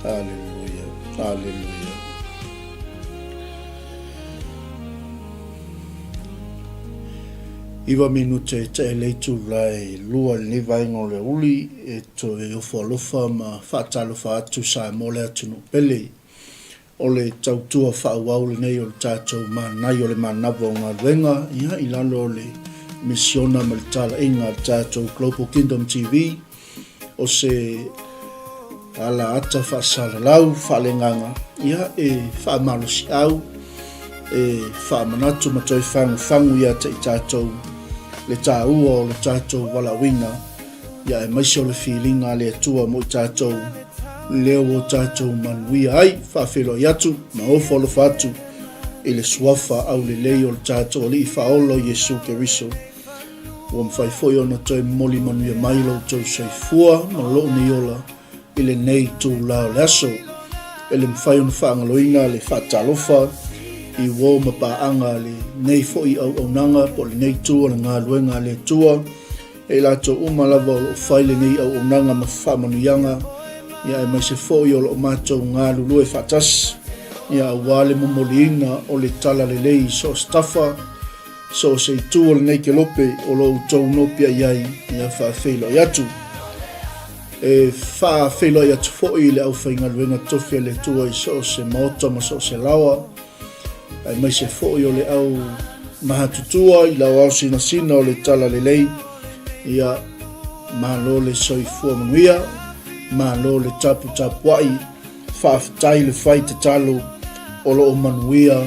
Aleluia, aleluia. Iwa minute e te le itula e lua i lenei vaega o le aoauli e toe ofo alofa ma faatalofa atu Samoa le atunuu pele. O le tautua faaauau lenei o le tatou manai o le manava o galuega ia i lalo o le misiona ma le talaiga a le tatou Global Kingdom TV o se ala ata faasalalau faaleagaga ia e faamalosiau e faamanatu ma toe fagufagu ia te i tatou le taua o le tatou valaauina ia aemaise o le filiga a le Atua mo i tatou lea ua tatou manuia ai. Faafeiloai atu ma ofo alofa atu i le suafa aulelei o le tatou Alii Faaola o Iesu Keriso. Ua mafai foi ona toe momoli manuia mai lo outou soifua ma lou nei ola i lenei itula o le aso. E le mafai ona faagaloina le faatalofa i uo ma paaga a lenei foi auaunaga po o lenei itu o le galuega a le Atua, E i latou uma lava o lo o fai lenei auaunaga ma faamanuiaga, ia aemaise foi o lo o matou galulue faatasi, ia aua le momoliina o le talalelei i so o se tafa, so o se itu o lenei kelope o lo outou nopiai ai, ia faafeiloai atu. E faafeiloai atu foi i le aufaigaluega tofi a le Atua i so o se maota ma so o se laoa, aemaise foi o le au mahatutua i lau ao sinasina o le talalelei, ia malo le soifua manuia, malo le taputapuai, faafetai le fai tatalo o lo o manuia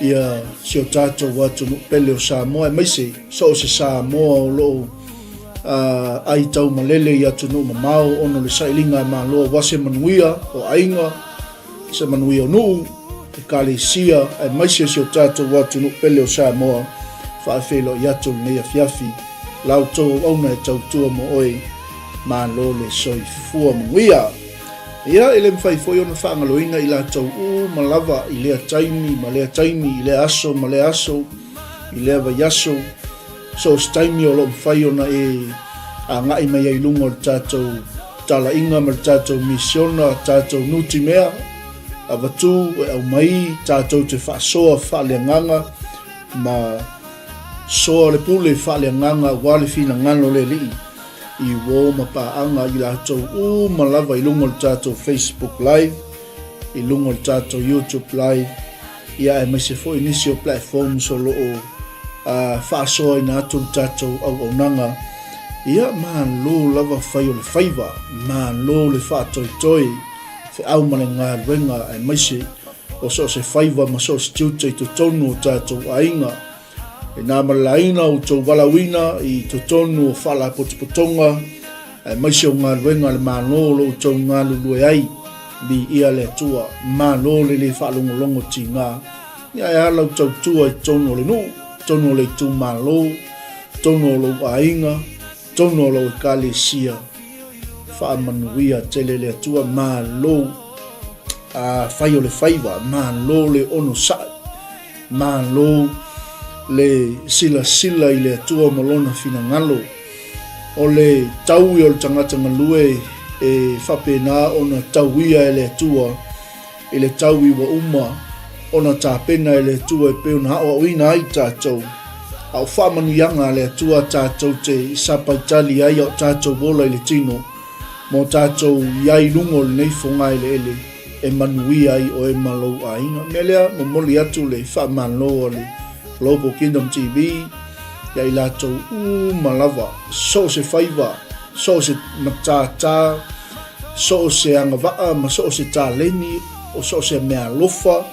ia si o tatou atunuu pele o Samoa, aemaise so o se Samoa o lo o ai taumalele i atunuu mamao ona o le sailiga a Malo aua se manuia o aiga, se manuia o nuu, Ekalesia, aemaise si o tatou atunuu pele o Samoa, faafeiloai atu lenei afiafi, la outou auauna e tautua mo oe, malo le soifua manuia. Ia, e le mafai foi ona faagaloina i latou uma lava i lea taimi ma lea taimi, i lea aso ma lea aso, i lea vaiaso, So o se taimi o lo o mafai ona e agai mai ai i luga o le tatou talaiga ma le tatou misiona, tatou nutimea, avatu e aumai tatou te faasoa faaleagaga ma soa le pule faaleagaga aua le finagalo o le Alii i uo ma paaga i latou uma lava i luga o le tatou Facebook Live, i luga o le tatou YouTube Live, ia aemaise foi nisi o platforms o lo o faasoaina atu le tatou auaunaga. Ia, malo lava fai o le faiva, malo le faatoetoe, feau ma le galuega aemaise o so o se faiva ma so o se tiute i totonu o tatou aiga. E nā ma le laina o outou valaauina i totonu o faalapotopotoga aemaise o galuega a le Malo o lo outou galulue ai. Viia le Atua, malo le le faalogologo tiga. Ia e a lau tautua i totonu o le nuu, totonu o le itumalo, totonu o lou aiga, totonu o lou ekalesia. Faamanuia tele le Atua, malo a fai o le faiva, malo le onosai, malo le silasila i le Atua ma lona finagalo. O le taui o le tagata galue e faapena ona tauia e le Atua i le taui ua uma ona tapena e le Atua e pei ona aoaoina ai tatou. A o faamanuiaga a le Atua tatou te sapaitali ai a o tatou ola i le tino, mo tatou i ai i luga o lenei fogaeleele e manuia ai oe ma lou aiga. O le mea lea, momoli atu le faamalo a le Global Kingdom TV ia i latou uma lava, so o se faiva, so o se matata, so o se agavaa ma so o se taleni, o so o se meaalofa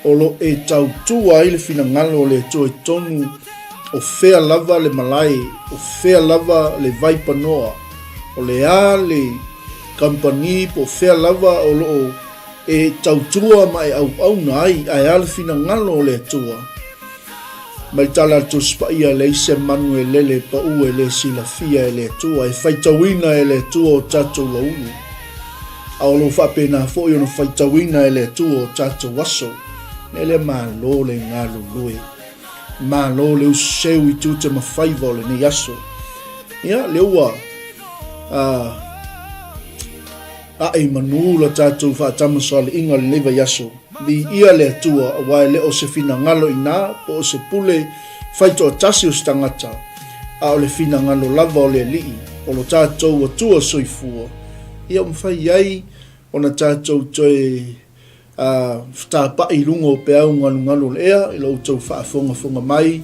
o lo e tautua ai le finagalo o le Atua i totonu o fea lava le malae, o fea lava le vaipanoa, o le a le kamupani po o fea lava o lo o e tautua ma e auauna ai, ae a le finagalo o le Atua. Mai tala a le Tusi Paia, Leai se manu e lele pau e le silafia e le Atua, e faitauina e le Atua o tatou laulu, a o lo o faapena foi ona faitauina e le Atua o tatou aso. Mea lea, malo le galulue, malo le useu i tiute ma faiva o lenei aso. Ia, lea ua, uh, Ae i manu la tatou faatamasoaliiga i lenei vaiaso. Viia le Atua, aua e le o se finagalo inā po o se pule faitoatasi o se tagata, a o le finagalo lava o le Alii, o lo tatou Atua soifua, ia ua mafai ai ona tatou toe a fetapa'i i luga o peau galugalu o le ea i lo outou faafogafoga mai,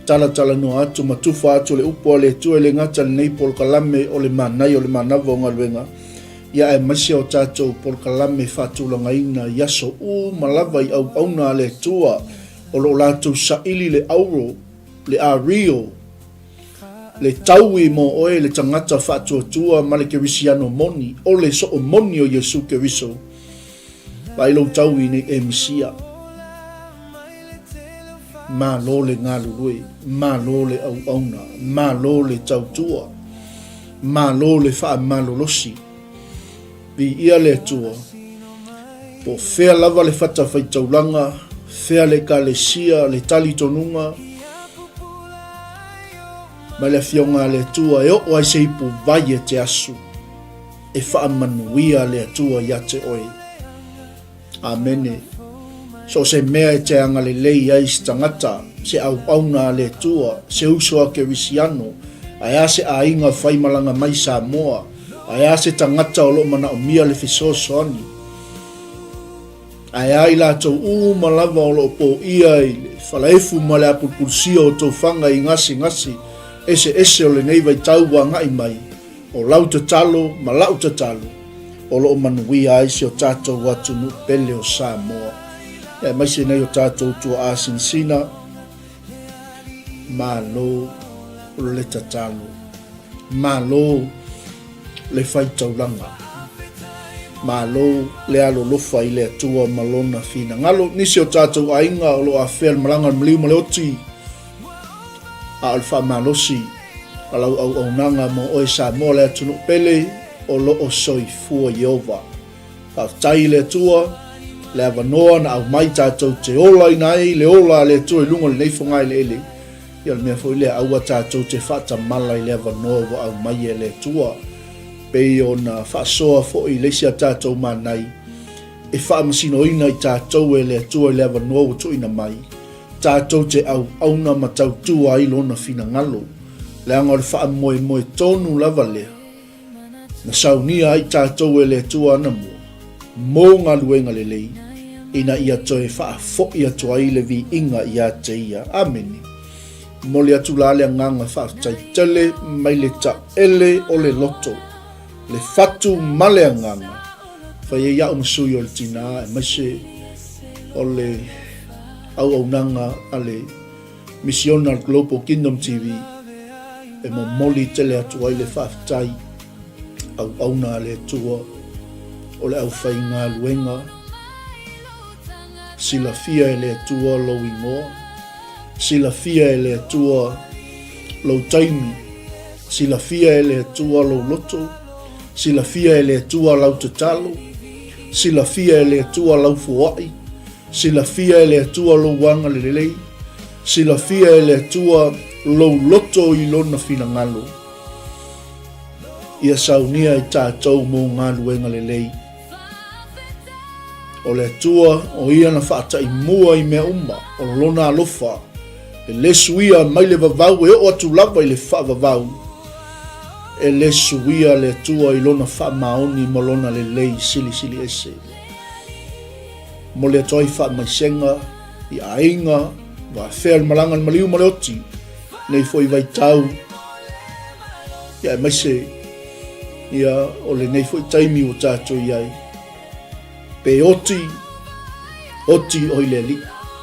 talatalanoa atu ma tufa atu le upu a le Atua e le gata i lenei polokalame o le manaia o le manava o galuega, ia aemaise o tatou polokalame faatulagaina i aso uma lava i auauna a le Atua o lo o latou saili le auro, le ario, le taui mo oe le tagata faatuatua ma le kerisiano moni, o le soo moni o Iesu Keriso. Vaai lou taui nei e Mesia. Malo le galulue, malo le auauna, malo le tautua, malo le faamalolosi. Viia le Atua. Po o fea lava le fatafaitaulaga, fea le ekalesia, le talitonuga, mai le Afioga a le Atua e oo ai se ipu vai e te asu. E faamanuia le Atua ia te oe. Amene. So o se mea e te agalelei ai se tagata, se auauna a le Atua, se uso a Kerisiano, ae a se aiga faimalaga mai Samoa, ae a se tagata o lo o manaomia le fesoasoani, ae a i latou uma lava o lo o poia i le falaefu ma le apulupulusia o tofaga i gasegase eseese o lenei vaitau ua agai mai, O lau tatalo ma la'u tatalo, o lo o manuia ai si o tatou atunuu pele o Samoa, aemaise nai o tatou tuaa sinasina. Malo le tatalo. Malo le faitaulaga. Malo le alolofa i le Atua ma Lona finagalo. Nisi o tatou aiga o lo o afea le malaga o le maliu ma le oti, a o le faamalosi a lau auaunaga mo oe Samoa le atunuu pele o lo o soifua Ieova. Faafetai i le Atua le avanoa na aumai tatou te olaina ai le ola a le Atua i luga o lenei fogaeleele. Ia o le mea foi lea aua tatou te faatamala i le avanoa ua aumai e le Atua. Pei ona faasoa foi le isi a tatou manai e faamasinoina i tatou e le Atua i le avanoa ua tuuina mai. Tatou te auauna ma tautua ai Lona finagalo, leaga o le faamoemoe tonu lava lea na saunia ai tatou e le Atua anamua mo galuega lelei, ina ia toe faafoi atu ai le viiga ia te Ia. Amene. Momoli atu la le agaga faafetai tele mai le taele o le loto, le fatu ma le agaga. Fai ai au ma sui o le tinā, aemaise o le auaunaga a le Misiona a le Global Kingdom TV e momoli tele atu ai le faafetai auauna a le Atua o le aufaigaluega silafia e le Atua lou igoa, silafia e le Atua lou taimi, silafia e le Atua lou loto, silafia e le Atua lau tatalo, silafia e le Atua lau foai, Silafia e le Atua lou agalelei, silafia e le Atua lou loto i Lona finagalo. Ia saunia i tatou mo galuega lelei. O le Atua, o Ia na faata'i mua i mea uma, o Lona alofa, e le suia mai le vavau e oo atu lava i le faavavau. E le suia le Atua i Lona faamaoni ma Lona lelei silisili ese. Momoli atu ai faamaisega i aiga ua afea le malaga le maliu ma le oti nei foi vaitau ia aemaise ia o lenei foi taimi ua tatou i ai pe oti oti o i le alii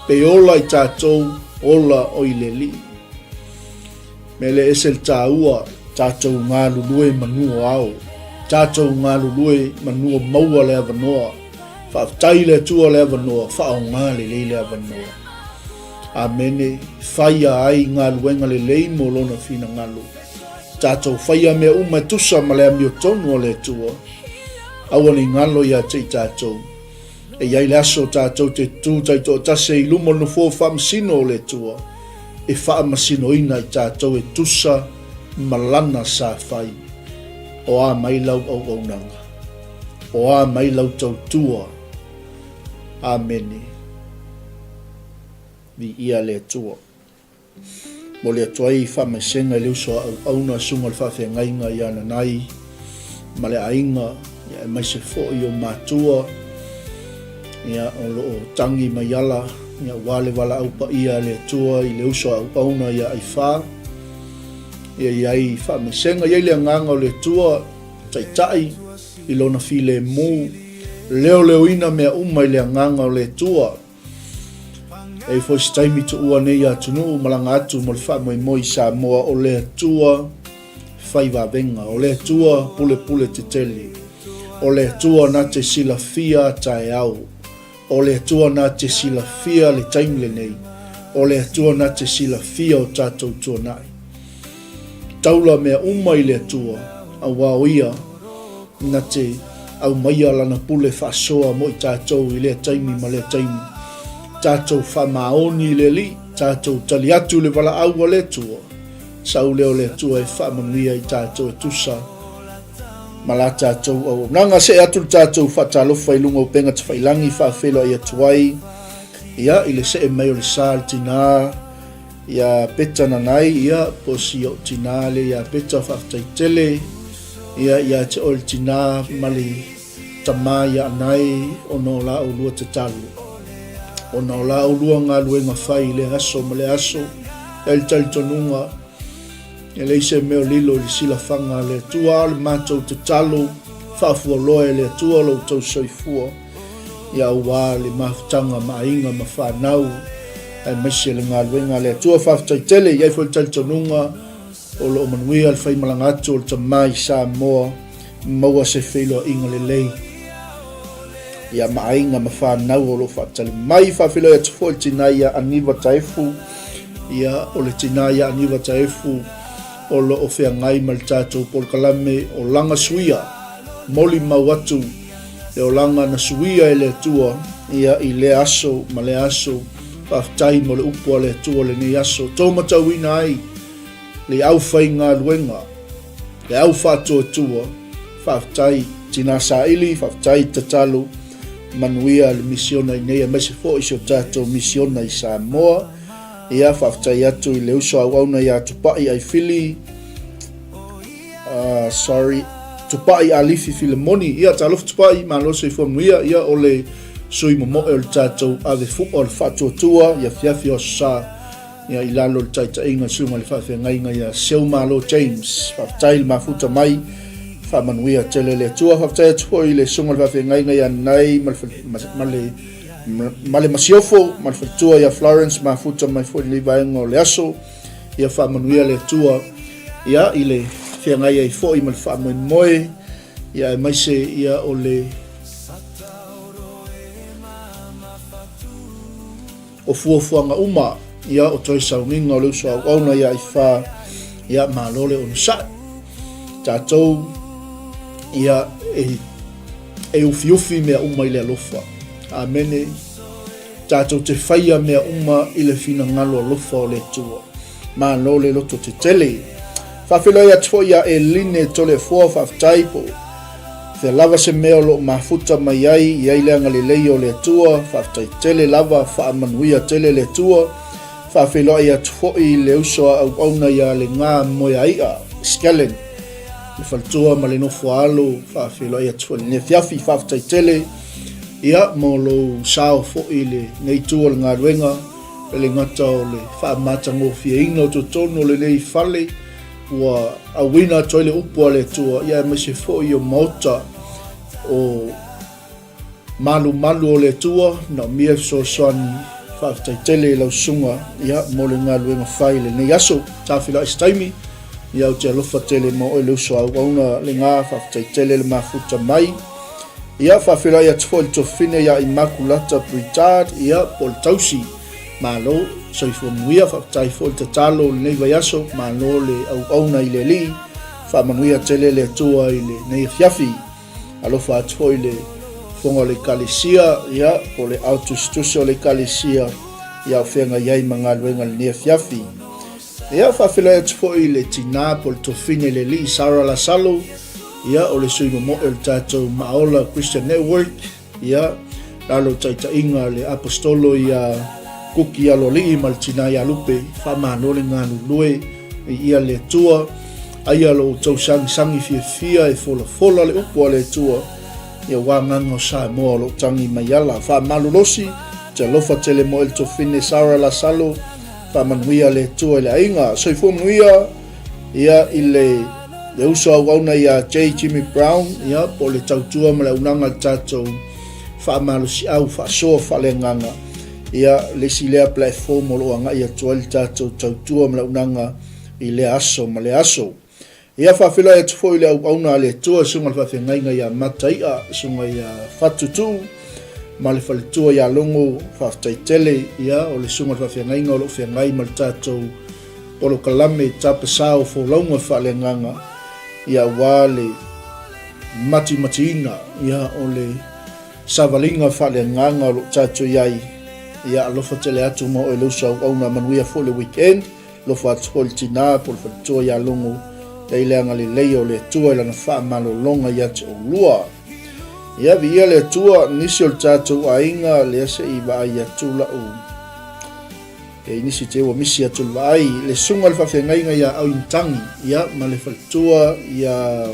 pe ola i tatou ola o i le alii Mea lea ese le taua, tatou galulue manu o ao, tatou galulue manu o maua le avanoa. Faafetai i le Atua le avanoa, faaaoga lelei le avanoa. Amene, faia ai galuega lelei mo Lona finagalo. Tatou faia mea uma e tusa ma le amiotonu a le Atua. Aua ne i galo ia te i tatou. E i ai le aso tatou te tutū taitoatasi ai i luma o le Nofoa Faamasino o le Atua, e faamasinoina i tatou e tusa ma Lana sa fai. O a mai lau auaunaga? O a mai lau tautua. Amene. Viia le Atua. Momoli atu ai faamaisega i le uso a auauna susuga i le faafeagaiga ia Nanai ma le aiga, ia aemaise foi o matua, ia o lo o tangi mai ala, ia aua le valaau paia a le Atua i le uso a auauna ia Aifā. Ia i ai faamaisega, i ai le agaga o le Atua taitai i lona filemu, leoleoina mea uma i le agaga o le Atua. E i ai foi se taimi tuua nei atunuu malaga atu mo le faamoemoe i Samoa o le Atua fai vavega, o le Atua pulepule tetele, o le Atua na te silafia taeao, o le Atua na te silafia le taimi lenei, o le Atua na te silafia o tatou tuanai. Taula mea uma i le Atua, aua o Ia na te aumaia Lana pule faasoa mo i tatou i lea taimi ma lea taimi. Tatou faamaoni i le Alii, tatou tali atu i le valaau a le Atua, sau lea o le Atua e faamanuia i tatou e tusa ma la tatou auaunaga. See atu le tatou faatalofa i luga o upega tafailangi faafeiloai atu ai ia i le see mai o le sa le tinā Ia Peta Nanai, ia, po o si ou tinā lea ia Peta, faafetai tele, ia, ia te oe le tinā ma le tamā ia Anai, ona o la oulua tatalo, ona o la oulua galuega fai i lea aso ma lea aso, e le talitonuga, e leai se mea o lilo i le silafaga a le Atua, a o le matou tatalo, faafualoa e le Atua lo outou soifua. Ia aua le mafutaga ma aiga ma fanau aemaise le galuega a le Atua. Faafetai tele, i ai foi le talitonuga o lo o manuia le faimalaga atu o le tama i Samoa, maua se feiloaiga lelei ia ma aiga ma fanau o lo o faatali mai. Faafeiloai atu foi le tina ia Aniva Taefu, ia o le tina ia Aniva Taefu o lo o feagai ma le tatou polokalame o Laga Suia, molimau atu le olaga na suia e le Atua ia i lea aso ma lea aso. Faafetai mo le upu a le Atua lenei aso. Tō matauina ai le aufaigaluega, le au faatuatua. Faafetai Tina Saili, faafetai tatalo manuia le misiona i nei aemaise foi si o tatou misiona i Samoa. Ia faafetai atu i le uso auauna ia Tupai Aifili, sorry, Tupai Alifi Filemoni. Ia, talofa Tupai, malo soifua manuia. Ia, o le sui momoe o le tatou ave fua o le faatuatua, ia fiafi o aso sa, ia i lalo o le taitaiga susuga le faafeagaiga ia Seumalo James. Faafetai le mafuta mai, faamanuia tele le Atua. Faafetai atu foi i le susuga le faafeagaiga ia Nai ma le, ma le masiofo, ma le faletua ia Florence, mafuta mai foi lenei vaega o le aso. Ia faamanuia le Atua ia i le feagai ai foi ma le faamoemoe ia aemaise ia o le o fuafuaga uma ia o toe sauniga o le uso auauna ia Aifā ia malo le onosai tatou ia e, e ufiufi mea uma i le alofa. Amene. Tatou te faia mea uma i le finagalo alofa o le Atua. Malo le loto tetele. Faafeiloai atu foi ia Eline Toleafoa, faafetai po o fea lava se mea o lo o mafuta mai ai, i ai le agalelei o le Atua, faafetai tele lava, faamanuia tele le Atua. Faafeiloai atu foi i le uso a auauna ia Lega Moeai'a, Skellen, le faletua ma le nofo a alo, faafeiloai atu foi i lenei afiafi, faafetai tele. Ia, mo lou sao foi i lenei itu o le galuega, e le gata o le faamatagofieina o totonu o lenei fale, ua auina atu ai le upu a le Atua, ia aemaise foi o maota o malumalu o le Atua, naomia e fesoasoani. Faafetai tele i lau susuga, ia, mo le galuega fai i lenei aso. Tafilai se taimi, ia, ou te alofa tele ma oe le uso a auauna lega, faafetai tele le mafuta mai. Ia, faafeiloai atu foi i le tofine ia Imakulata Britard, ia, po o le tausi. Malo, soifua manuia, faafetai foi le tatalo o lenei vaiaso, malo le auauna i le Alii, faamanuia tele le Atua i lenei afiafi. Alofa atu foi i le fofoga o le Ekalesia, ia, po o le ao tusitusi o le Ekalesia, ia, o feagai ai ma galuega i lenei afiafi. Ia, faafeiloai atu foi i le tinā po o le tofine i le Alii Sarah Lasalo, Ia, o le sui momoe o le tatou Maaola Christian Network, ia, lalo taitaiga a le Apostolo ia Kuki Aloalii ma le tina ia Lupe, faamalo le galulue, viia le Atua, aia lo outou sagisagi fiafia e folafola le upu a le Atua, ia ua agaga o Samoa o lo o tagi mai ala. Faamalolosi, te alofa tele mo le tofine Sarah Lasalo, faamanuia le Atua i le aiga. Soifua manuia, ia i le le uso auauna ia J. Jimmy Brown, ia po o le tautua ma le auaunaga a le tatou faamalosiau faasoa faaleagaga, ia le isi lea platform o lo o agai atu ai le tatou tautua ma le auaunaga i lea aso ma lea aso. Ia faafeiloai atu foi i le auauna a le Atua, susuga i le faafeagaiga ia Matai'a, susuga ia Fatutu'u ma le faletua ia Logo, faafetai tele, ia o le susuga i le faafeagaiga o lo o feagai ma le tatou polokalame tapasao folauga faaleagaga, ia aua le matimatiina, ia o le savaliga faaleagaga o lo o tatou i ai, ia alofa tele atu ma oe le uso auauna, manuia foi le weekend. Alofa atu foi le tina po o le faletua ia Logo, i le agalelei o le Atua i lana faamalologa ia te oulua. Ia, viia le Atua, nisi o le tatou aiga, lea se i vaai atu lau e nisi te ua misi atu le vaai, le susuga i le faafeagaiga ia Auimatangi, ia, ma le faletua ia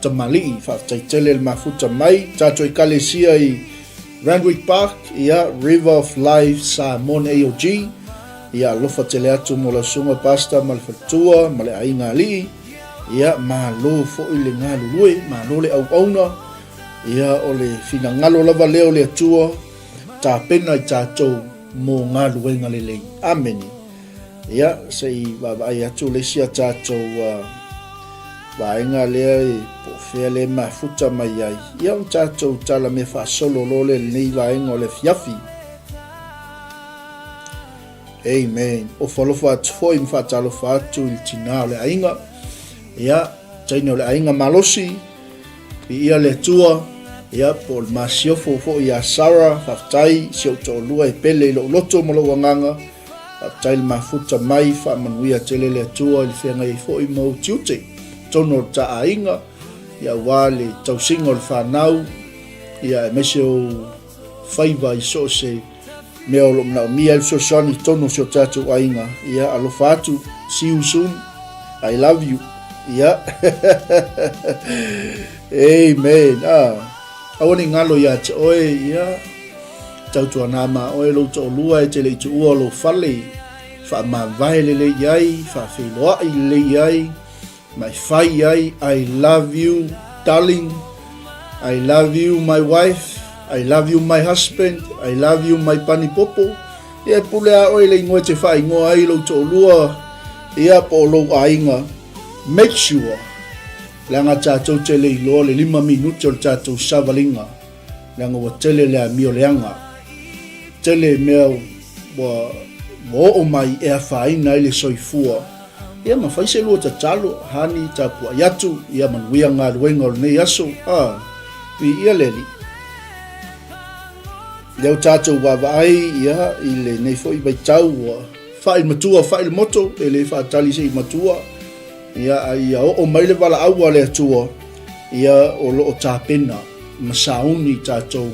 Tamalii, faafetai tele le mafuta mai, tatou ekalesia i Randwick Park, ia, River of Life Samoan AOG, ia, alofa tele atu mo lau susuga Pastor ma le faletua ma le aiga alii, ia, malo foi le galulue, malo le auauna, ia, o le finagalo lava lea o le Atua, tapena i tatou mo galuega lelei. Amene. Ia, se i vaavaai atu le isi a tatou vaega lea e po o fea lea e mafuta mai ai. Ia, o tatou tala mea faasolo loa lea i lenei vaega o le afiafi. Amen. Ofo alofa atu foi ma faatalofa atu i le tina o le aiga. Ia, teine o le aiga malosi, Viia le Atua, ia, po o le masiofo foi ia Sarah, faafetai, si ou toalua e pele i lou loto ma lou agaga, faafetai le mafuta mai, faamanuia tele le Atua i le feagai ai foi ma ou tiute, totonu o le ta aiga, ia aua le tausiga o le fanau, ia aemaise ou faiva i so o se mea o lo o manaomia ai le fesoasoani i totonu o si o tatou aiga, ia alofa atu, see you soon, I love you, ia, amen, ah, aua ne i galo ia te oe, ia, tautuana ma oe lou toalua e te le i tuua lou fale, faamavae lelei i ai, faafeiloai lelei i ai, Ma e fai i ai, I love you darling, I love you my wife, I love you my husband, I love you my panipopo. Ia e pule a oe i le ingoa e te faaigoa ai lou toalua, ia po o lou aiga. Make sure, leaga tatou te le iloa le 5 minute o le tatou savaliga. leaga ua tele le amio leaga, tele mea ua oo mai e afaina ai le soifua. Ia ma fai se lua tatalo, honey, tapuai atu, ia manuia galuega o lenei aso. Ah, viia le Alii. Lea ua tatou vaavaai ia i lenei foi vaitau ua fa'i matua fa'i le moto, e le faatali se i matua. Ia, a ia oo mai le valaau a le Atua, ia o lo o tapena ma sauni tatou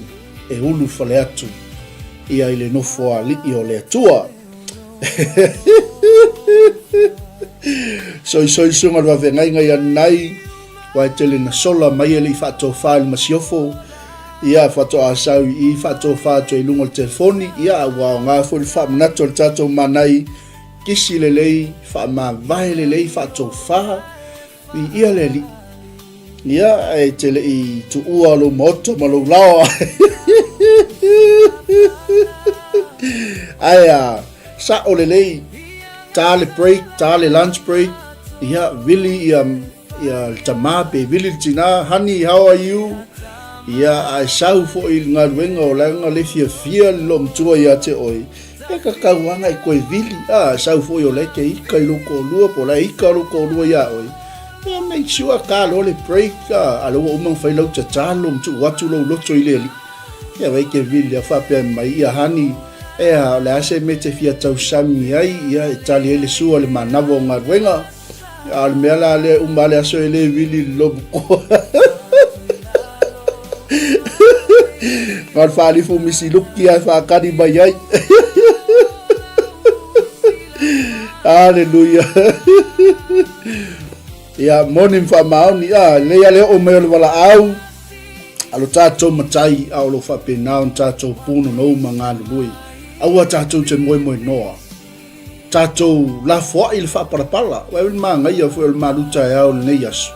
e ulufale atu ia i le nofoalii o le Atua. Soisoi susuga le vaveagaiga ia Nanai, ua e tele na sola mai e le i faatofa i le masiofo, ia faatoa sau i i faatofa atu ai i luga o le telefoni, ia ua aoga foi le faamanatu o le tatou manai, kisi lelei, faamavae lelei, faatofa, Viia le Alii. Ia, e te le i tuua lou maoto ma lou laoa. Ae a, sa'o lelei, ta le break, ta le lunch break, ia, vili ia, ia le tamā pe vili le tinā, honey, how are you? Ia, ae sau foi i le galuega o leaga le fiafia le loomatua ia te oe, e tatau lava ona e toe vili, a, sau foi o la e te ika i lou toalua po o la e ika lou toalua iā oe, ia make sure ta loa le break, a, a lea ua uma ona fai lau tatalo ma tuu atu lou loto i le Alii, ia vai te vili a faapea mai, ia honey, ea, o le a se mea e te fia tausami ai, ia e tali ai le sua i le manava o galuega. A o le mea la lea e uma le aso e le vili i le lomukoa. Na o le faalifu misiluki lava e faakali mai ai. Aleluia. Ia, moni ma faamaoni. Ah, lenei lava le oo mai o le valaau a lo tatou matai a o lo o faapena ona tatou punonou ma galulue. Aua tatou te moemoenoa. Tatou lafoai le faapalapala. Ua le manaia foi o le malu taeao i lenei aso.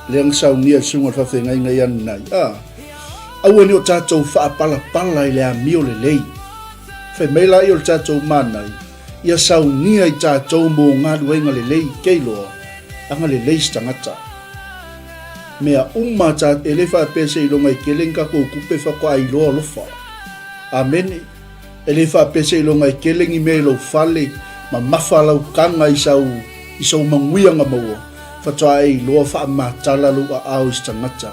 Lea na saunia e le susuga i le faafeagaiga ia Nanai. Ah, aua ne i o tatou faapalapala i le amio lelei. Fai mai laia o le tatou manai, ia saunia i tatou mo galuega lelei, keiloa, agalelei se tagata. Mea uma ta, e le faapea seiloga e tele ni tatou tupe faatoa iloa alofa. Amene. E le faapea seiloga e tele ni mea i lou fale, mamafa lau taga i sau, i sou manuia na maua, faatoa e iloa faamatala lou aao i se tagata.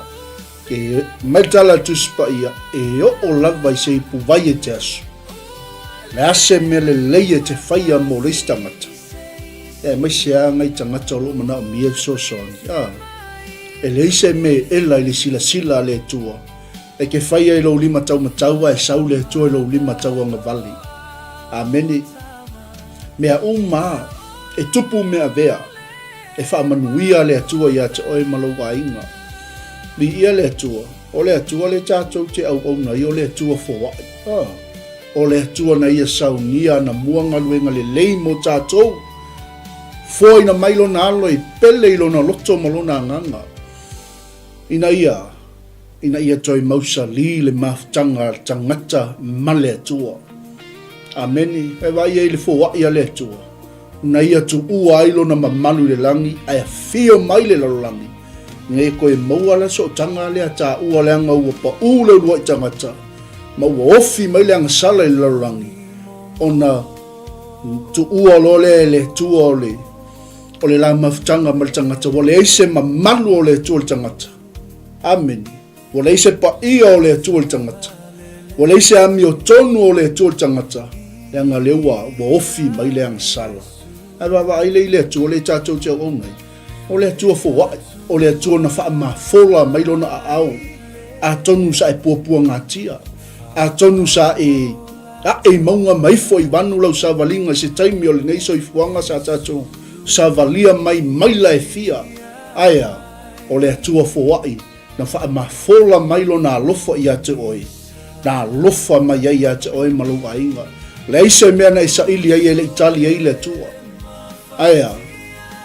E mai le tala a le Tusi Paia, e oo lava i se ipuvai e te aso. Le a se mea lelei e te faia mo le isi tagata, aemaise lava nai tagata o lo o manaomia le fesoasoani. A, e leai se mea e ela i le silasila a le Atua. E te faia i lou lima taumatau ae sau le Atua i lou lima tauagavale. Amene. Mea uma a, e tupu mea avea, e faamanuia le Atua ia te oe ma lou aiga. Viia le Atua, o le Atua le tatou te auauna ai, o le Atua foai. A, o le Atua na ia saunia ana mua galuega lelei mo tatou, foaina mai lona alo e pele i lona loto ma lona agaga, ina ia ina ia toe mausali le mafutaga a le tagata ma le Atua. Amene. E vaai ai i le foai a le Atua, na ia tuua ai lona mamalu i le lagi ae afio mai le lalolagi, ina ia toe maua la sootaga lea taua leaga ua pau le uluai tagata ma ua ofi mai le agasala i le lalolagi, ona tuua loa lea e le Atua o le o le la mafutaga ma le tagata, ua leai se mamalu o le Atua i le tagata. Amene. Ua leai se paia o le Atua i le tagata. Ua leai se amiotonu o le Atua i le tagata, leaga lea ua, ua ofi mai le agasala. Ae vaavaai lea i le Atua lea tatou te auauna ai. O le Atua foai, o le Atua na faamafola mai lona aao. Atonu sa e puapuagatia, atonu sa e ae i mauga ma ifo i vanu lau savaliga i se taimi o lenei soifuaga sa tatou savalia mai maila e fia. Ae a, o le Atua foai na faamafola mai lona alofa ia te oe, na alofa mai ai ia te oe ma lou aiga. Leai se mea na e saili ai e le i tali ai le Atua. Ae a,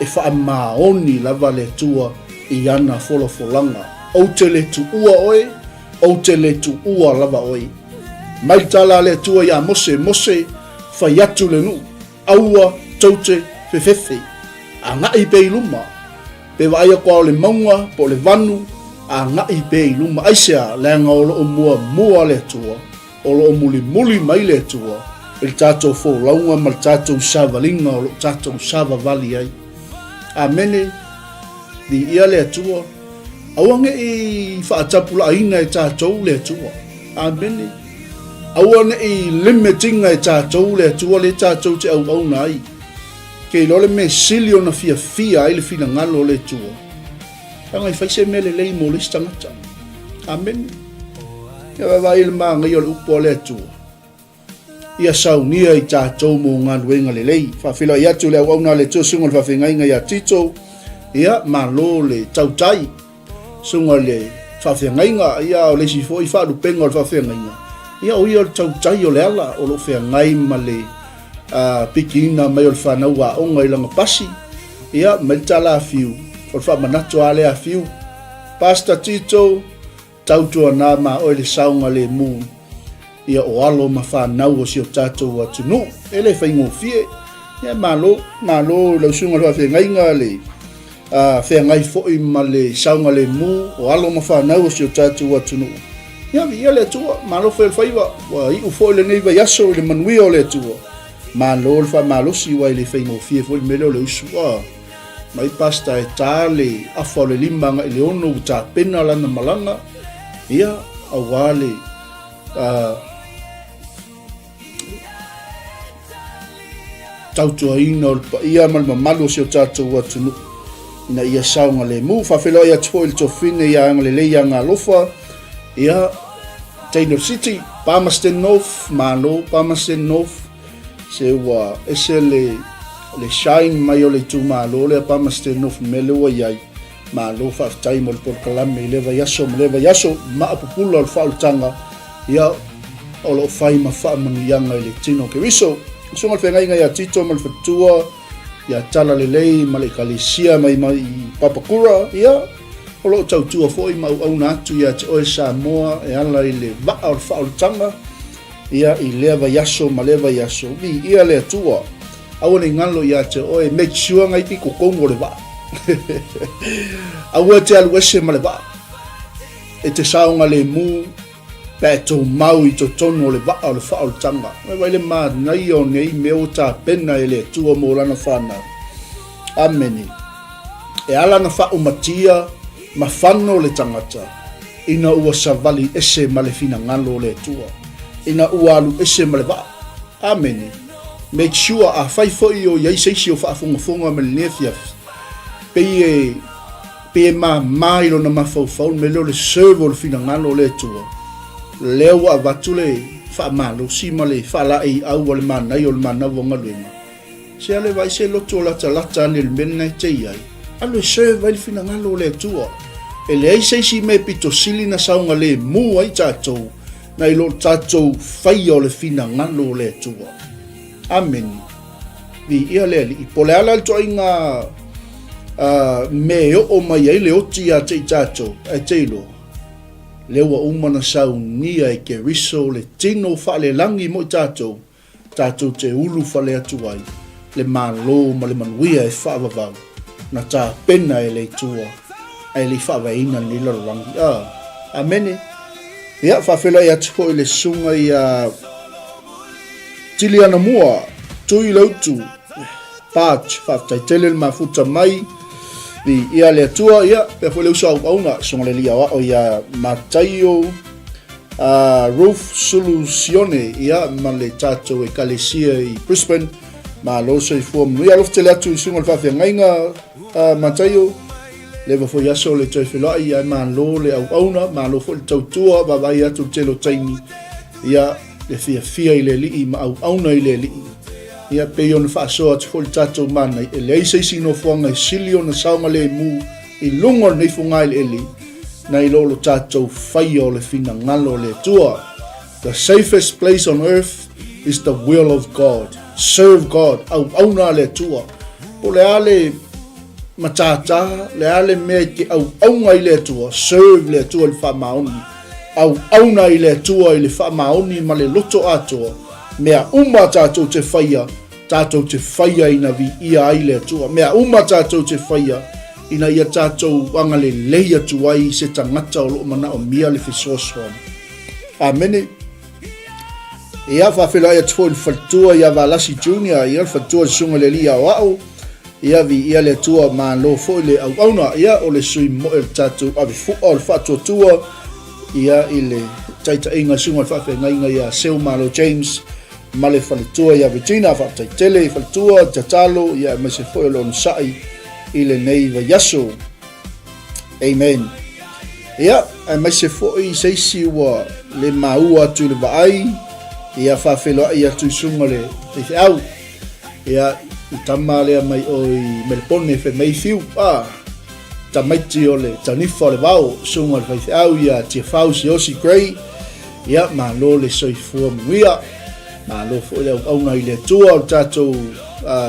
e faamaoni lava le Atua i ana folafolaga. Ou te le tuua oe, ou te le tuua lava oe. Mai le tala a le Atua iā Mose, Mose, fai atu le nuu, Aua tou te fefefe, agai pea i luma. Pe vaai atu lava o le mauga po o le vanu, agai pea i luma. Aisea? Leaga o lo o muamua le Atua, o lo o mulimuli mai le Atua i le tatou folauga ma le tatou savaliga o lo o tatou savavali ai. Amene. Viia le Atua. Aua ne i faatapulaaina e tatou le Atua. Amene. Aua ne i limit ina e tatou le Atua lea tatou te auauna ai. Ke iloa le mea sili ona fiafia ai le finagalo o le Atua, leaga e fai se mea lelei mo le isi tagata. Amene. Ia vaavaai i le manaia o le upu a le Atua. Ia saunia i tatou mo galuega lelei. Faafeiloai atu le auauna a le Atua susuga i le faafeagaiga ia Tito. Ia, malo le tautai. Susuga i le faafeagaiga, ia o le isi foi faalupega o le faafeagaiga, ia o ia o le tautai o le ala o lo o feagai ma le pikiina mai o le fanau aoga i lana pasi, ia mai le tala a Fiu, o le faamanatu lava lea a Fiu. Pastor Tito, tautuana ma oe le saogalemu. Ia o alo ma fanau o si o tatou atunuu. E le faigofie. Ia malo, malo i lau susuga i le faafeagaiga le feagai foi ma le saogalemu o alo ma fanau o si o tatou atunuu. Ia viia le Atua, malo fai o le faiva, ua iu foi lenei vaiaso i le manuia o le Atua. Malo le faamalosi aua e le faigofie foi le mea lea o le usu. Mai Pastor e ta le afa o le 5 agai i le 6 ua tapena lana malaga, ia aua le tautuaina o le paia ma le mamalu o si o tatou atunuu. ina ia saogalemu. Faafeiloai atu foi i le Tofine ia Agalelei ia Galofa, ia Taylor City, Palmerston North, malo Palmerston North, se ua ese le, le shine mai o le itumalo lea Palmerston North mea lea ua i ai. Malo faafetai mo le polokalame i lea vaiaso ma lea vaiaso, maa pupula o le faaolataga, ia o lo o fai ma faamanuiaga i le tino o Keriso. Susuga le feagaiga ia Tito ma le faletua, ia Tala Lelei ma le ekalesia mai mai i Papakura, ia o lo o tautua foi ma auauna atu ia te oe Samoa e ala i le vaa o le faaolataga, ia i lea vaiaso ma lea vaiaso, viia le Atua. Aua ne i galo ia te oe, make sure ngai piko tonu o le vaa. Aua e te alu ese ma le vaa. E te saogalemu pe a e tou mau i totonu o le vaa o le faaolataga. Ua vaai le manaia o nei mea ua tapena e le Atua mo lana fanau. Amene. E ala na faaumatia ma fano le tagata ina ua savali ese ma le finagalo o le Atua, ina ua alu ese ma le vaa. Amene. Make sure afai foi o i ai se isi o faafogafoga mai lenei afiafi, pei e pei e mama i lona mafaufau le mea lea o le serve o le finagalo o le Atua, lea ua avatu le faamalosi ma le faalaeiau a le manaia o le manava o galuega, se ale vaai se loto latalata ane i le mea lena e te i ai, alu e serve ai le finagalo o le Atua. E leai se isi mea pito sili na saogalemu ai tatou nai lo tatou faia o le finagalo o le Atua. Amene. Viia le Alii. Po o le a la le ituaiga mea e oo mai ai le oti ia te i tatou, ae te iloa, lea ua uma ona saunia e Keriso le tino faalelagi mo i tatou, tatou te ulufale atu ai le Malo ma le manuia e faavavau na tapena e le Atua ae le i faavaeina lenei lalolagi. A, Amene. Ia, faafeiloai atu foi i le susuga ia Tili Anamua, Tui Lautu, Patch, faafetai tele le mafuta mai i ia le Atua, ia, pea foi le uso auauna, susuga le alii aoao ia Mataio, Ruth Sulu Sione, ia, ma le tatou ekalesia i Brisbane, malo soifua manuia. Alofa tele atu i susuga le faafeagaiga, Mataio, leva foi aso le toe feloai, ae malo le auauna, malo foi le tautua, vaavaai atu le tele o taimi, ia, le fiafia i le Alii ma auauna i le Alii. Ia, pei ona faasoa atu foi le tatou manai, e leai se isi nofoaga e sili ona saogalemu i luga o lenei fogaeleele, nai lo lo tatou faia o le finagalo o le Atua. The safest place on earth is the will of God. Serve God. Auauna a le Atua. Po le a le matata, le a le mea i te auauna i le Atua, serve le Atua i le faamaoni. Auauna i le Atua i le faamaoni ma le loto atoa. Mea uma tatou te faia, tatou te faia ina viia ai le Atua. Mea uma tatou te faia, ina ia tatou agalelei atu ai i se tagata o lo o manaomia le fesoasoani. Amene. Ia, faafeiloai atu foi i le faletua ia Valasi Junior, ia le faletua le susuga i le alii aoao, ia viia le Atua, malo foi le auauna, ia o le sui moe o le tatou avefua o le faatuatua, ia i le taitaiga susuga i le faafeagaiga ia Seu Malo James, ma le faletua ia Regina, faafetai tele i faletua, tatalo, ia aemaise foi o le onosai i lenei vaiaso. Amen. Ia, aemaise foi se isi ua le maua atu i le vaai, ia faafeiloai atu i susuga le faifeau. Ia, i tama lea mai o i Melepone fai mai fiu, ah, tamaiti o le tanifa o le vao, susuga le faifeau ia Tiafau Siosi Gray, Ia, malo le soifua manuia. Malo foi le auauna i le Atua o le tatou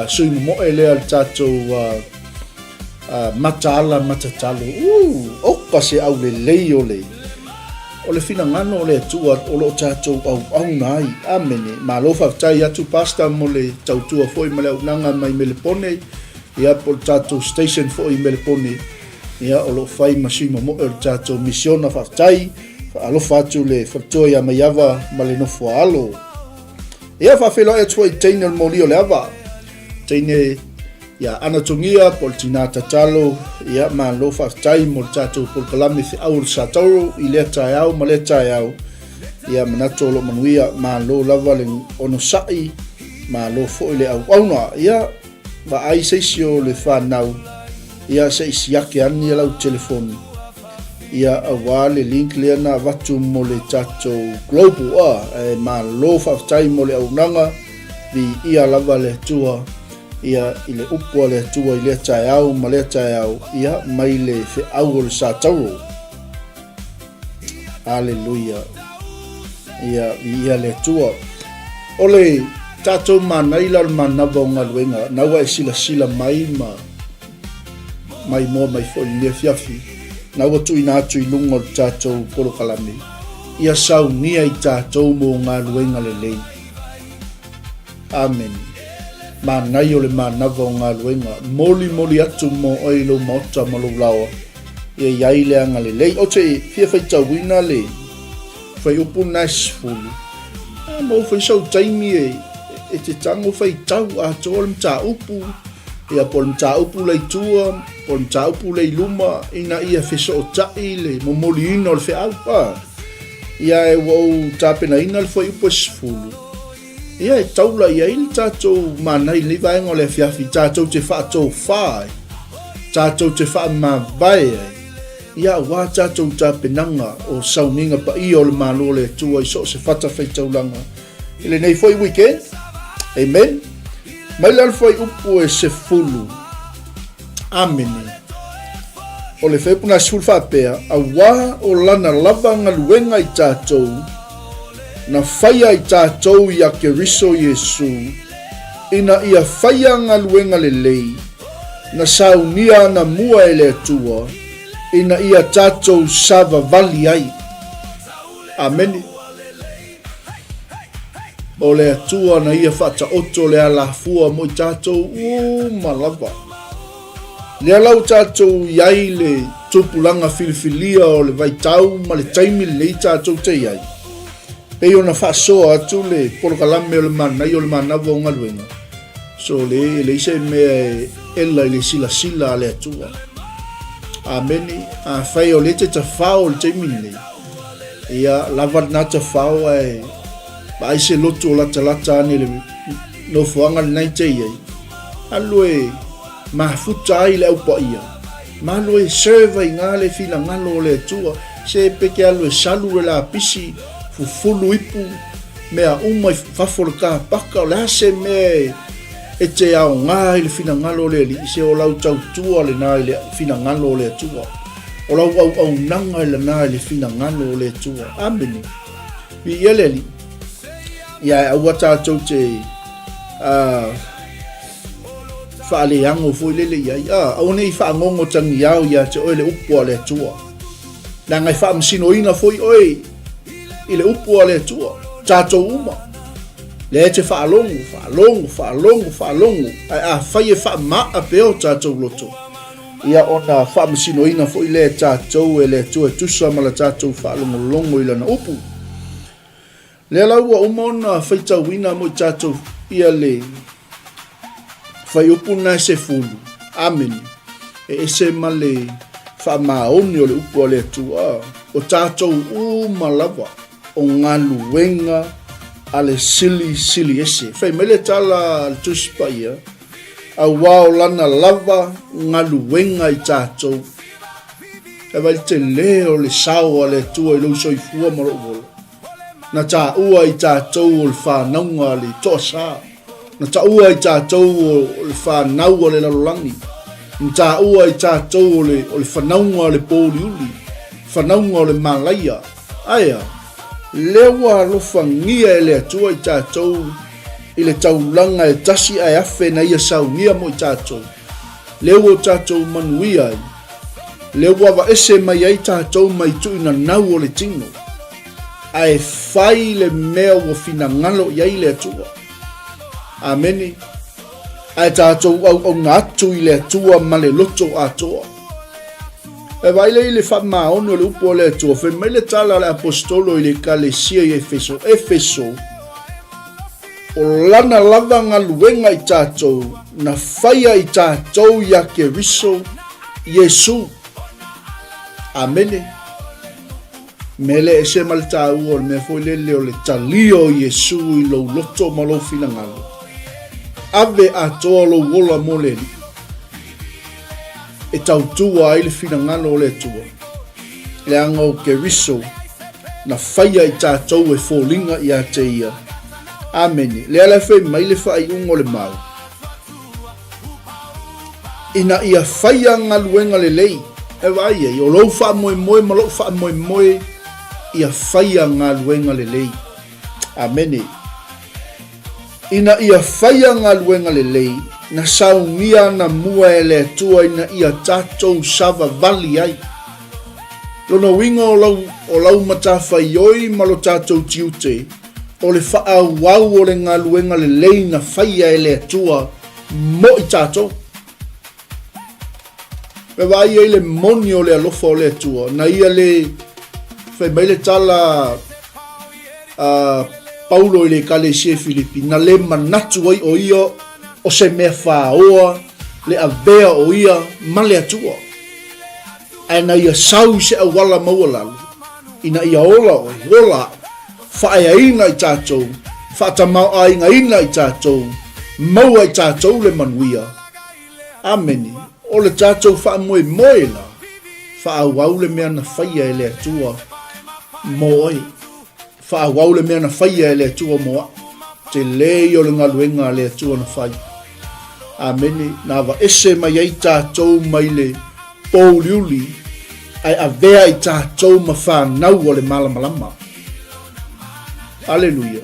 sui momoe lea le tatou mataala matatalo. Oka se aulelei o le o le finagalo o le Atua o lo o tatou auauna ai. Amene. Malo faafetai atu Pastor mo le tautua foi ma le auaunaga mai Melepone, ia po o le tatou station foi i Melepone. Ia, o lo o fai ma sui momoe o le tatou misiona, faafetai. Faalofa atu le faletua ia Maiava ma le nofo a alo. Ia, faafeiloai atu foi i teine o le moli o le ava. Teine ia Anatogia po o le tina tatalo, ia malo faafetai mo le tatou polokalame feau o le Satauro i lea taeao ma lea taeao. Ia manatu o lo o manuia, malo lava le onosai, malo foi le auauna. Ia, vaai se isi o le fanau. Ia se i siaki ane lau telefoni ia aua le link lea na avatu mo le tatou global a e malo faafetai mo le auaunaga viia lava le Atua ia i le upu a le Atua i lea taeao ma lea taeao ia mai le feau o le sa tauro. Aleluia. Ia, viia le Atua. O le tatou manai la o le manava o galuega, na ua e silasila mai ma maimoa mai foi i lenei afiafi, na ua tuuina atu i luga o le tatou polokalame, ia saunia i tatou mo galuega lelei. Amene. Manaia o le manava o galuega. Molimoli atu mo oe i lou maota ma lou laoa, ia i ai le agalelei. Ou te fia faitauina le fuaiupu na e 10. A maua foi sou taimi e, e te tago faitau atoa le mataupu, ia po o le mataupu la i tua, po o le mataupu la i luma, ina ia fesootai le momoliina o le feau. A, ia e ua ou tapenaina le fuaiupu e 10. Ia e taula i ai le tatou manai i lenei vaega o le afiafi, tatou te faatofa ai, tatou te faamavae ai, ia aua tatou tapenaga o sauniga paia o le Malo o le Atua i so o se fatafaitaulaga i lenei foi weekend. Amen. Mai la le fuaiupu e 10. Amene. O le fuaiupu na 10 faapea, auā o lana lava galuega i tatou, na faia i tatou ia Keriso Iesu, ina ia faia galuega lelei, na saunia ana mua e le Atua, ina ia tatou savavali ai. Amene. O le Atua na ia faataoto le alafua mo i tatou uma lava. Lea la ua tatou i ai le tupulaga filifilia o le vaitau ma le taimi lenei tatou te i ai, pei ona faasoa atu le polokalame o le manaia o le manava o galuega, so le e leai se mea e ela i le silasila a le Atua. Amene. Afai o lea e te tafao i le taimi lenei, ia lava lena tafao ae vaai se lotu o latalata ane i le nofoaga lena e te i ai, alu e mafuta ai le Au Paia, ma alu e serve ai nga le finagalo o le Atua, se peke alu e salu le lapisi, fufulu ipu, mea uma i fafo o le kapaka, o le a se mea e te aoga i le finagalo o le Alii, se o lau tautua lena i le finagalo o le Atua, o lau auaunaga lena i le finagalo o le Atua. Amene. Viia le Alii. Ia e aua tatou te faaleago foi lele i ai. A, aua ne i faagogo tagiao ia te oe le upu a le Atua. Leaga e faamasinoina foi oe i le upu a le Atua. Tatou uma. Lea e te faalogo, faalogo, faalogo, faalogo, ae afai e faama'a pea o tatou loto, ia ona faamasinoina foi lea e tatou e le Atua e tusa ma la tatou faalogologo i Lana upu. Lea la ua uma ona faitauina mo i tatou ia le fuaiupu lena e 10. Amene. E ese ma le faamaoni o le upu a le Atua, o tatou uma lava o galuega a le Silisili Ese. Fai mai le tala a le Tusi Paia, auā o lana lava galuega i tatou. E vaai le tele o le sao a le Atua i lou soifua ma lou ola. Na taua i tatou o le whanauga a le toasa. Na taua i tatou o le whanau a le lalolagi. Na taua i tatou o le, o le whanauga a le pōuliuli. Whanauga o le malaia. Aea, lea ua alofagia e le Atua i tatou i le taulaga e tasi ae afe na ia saunia mo i tatou. Lea ua o tatou manuia ai. Lea ua aveese mai ai tatou mai tuuinanau o le tino, ae fai le mea ua finagalo i ai le Atua. Amene. Ae tatou auauna atu i le Atua ma le loto atoa. E vaai lea i le faamaoni o le upu a le Atua, fai mai le tala a le Aposetolo i le Ekalesia i Efeso, Efeso, O lana lava galuega i tatou, na faia i tatou ia Keriso Iesu. Amene. Mea lea ese ma le taua o le mea foi lele o le talia o Iesu i lou loto ma lou finagalo. Ave atoa lou ola mo le Alii. e tautua ai le finagalo o le Atua, leaga o Keriso na faia i tatou e foliga ia te ia. Amene. Lea la e fai mai le faaiuga o le mau, ina ia faia galuega lelei. E vaai ai, o lou faamoemoe ma lou faamoemoe ia faia galuega lelei. Amene. Ina ia faia galuega lelei, na saunia anamua e le Atua ina ia tatou savavali ai. Lona uiga o lau, o lau matafaioi ma lo tatou tiute, o le faaauau o le galuega lelei na faia e le Atua mo i tatou. E vaai ai le moni o le alofa o le Atua, na ia le fai mai le tala a Paulo i le Ekalesia i Filipi, na le manatu ai o ia o se mea faoa le avea o ia ma le Atua. Ae na ia sau i se auala maualalo, ina ia ola oe, ola a'u, faaeaina i tatou, faatamaoaigaina i tatou, maua i tatou le manuia. Amene. O le tatou faamoemoe la, faaauau le mea na faia e le Atua mo oe. Faaauau le mea na faia e le Atua mo a'u. Tele ia o le galuega a le Atua na fai. Amene. Na aveese mai ai tatou mai le pōuliuli, ae avea i tatou ma fanau o le malamalama. Aleluia.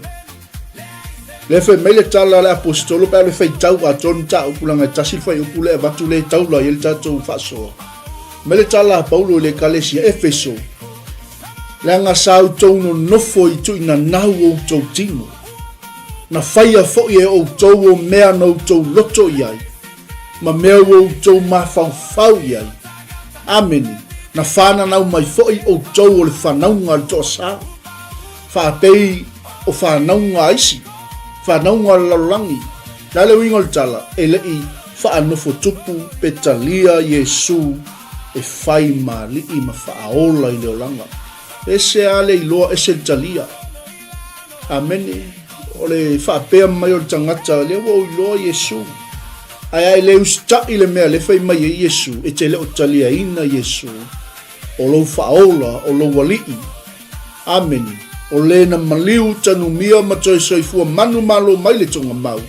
Lea fai mai le tala a le Aposetolo pe a le faitau atoa le mataupu leaga e tasi le fuaiupu lea e avatu lea e taula ai le tatou faasoa. Mai le tala a Paulo i le Ekalesia Efeso, leaga sa outou nonofo i tuinanau outou tino, na faia foi e outou o mea na outou loto i ai, ma mea ua outou mafaufau i ai. Amene, na fananau mai foi outou o le fanauga a le toasā, faapei o fanauga a isi, fanauga a le lalolagi. O le a le uiga o le tala? E le i faanofotupu pe talia Iesu e fai ma alii ma faaola i le olaga. Ese a le iloa, ese le talia. Amene. O le faapea mai o le tagata, lea ua ou iloa Iesu. Ae a e le usitaʻi le mea lea fai mai ai Iesu, e te le o taliaina Iesu, o lou faaola, o lou alii. Amene. O le na maliu, tanumia ma toe soifua manu malo mai le togamau,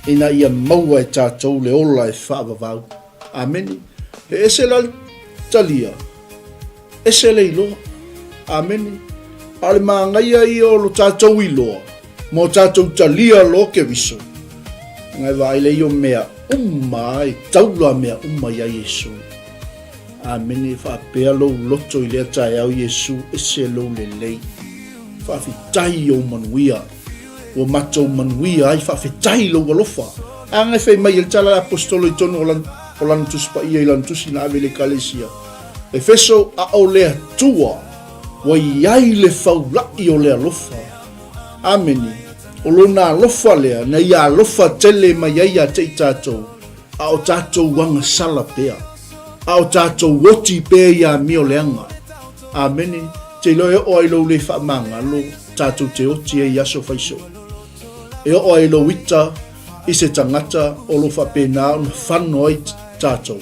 ina ia maua e tatou le ola e faavavau. Amene. E ese la le talia. Ese le iloa. Amene. A o le māgaia ia o lo tatou iloa, ma o tatou talia loa Keriso, ngai vaai le ia o mea uma e taula mea uma iā Iesu. Amene. Faapea lou loto i lea taeao Iesu, ese lou lelei. Faafetai i ou manuia. Ua matou manuia ai, faafetai i lou alofa. A ngai fai mai e le tala a le Aposetolo i tonu o lana, o lana Tusi Paia i lana tusi na ave i le Ekalesia. Efeso, a o le Atua ua i ai le faulaʻi o le alofa. Amene. O lona alofa lea na ia alofa tele mai ai ia te i tatou, a o tatou agasala pea, a o tatou oti pea i amio leaga. Amene. Te iloa e oo ai lou le faamagalo, tatou te oti ai i aso faisoo. E oo ai lou ita i se tagata o lo faapena ona fano ai tatou.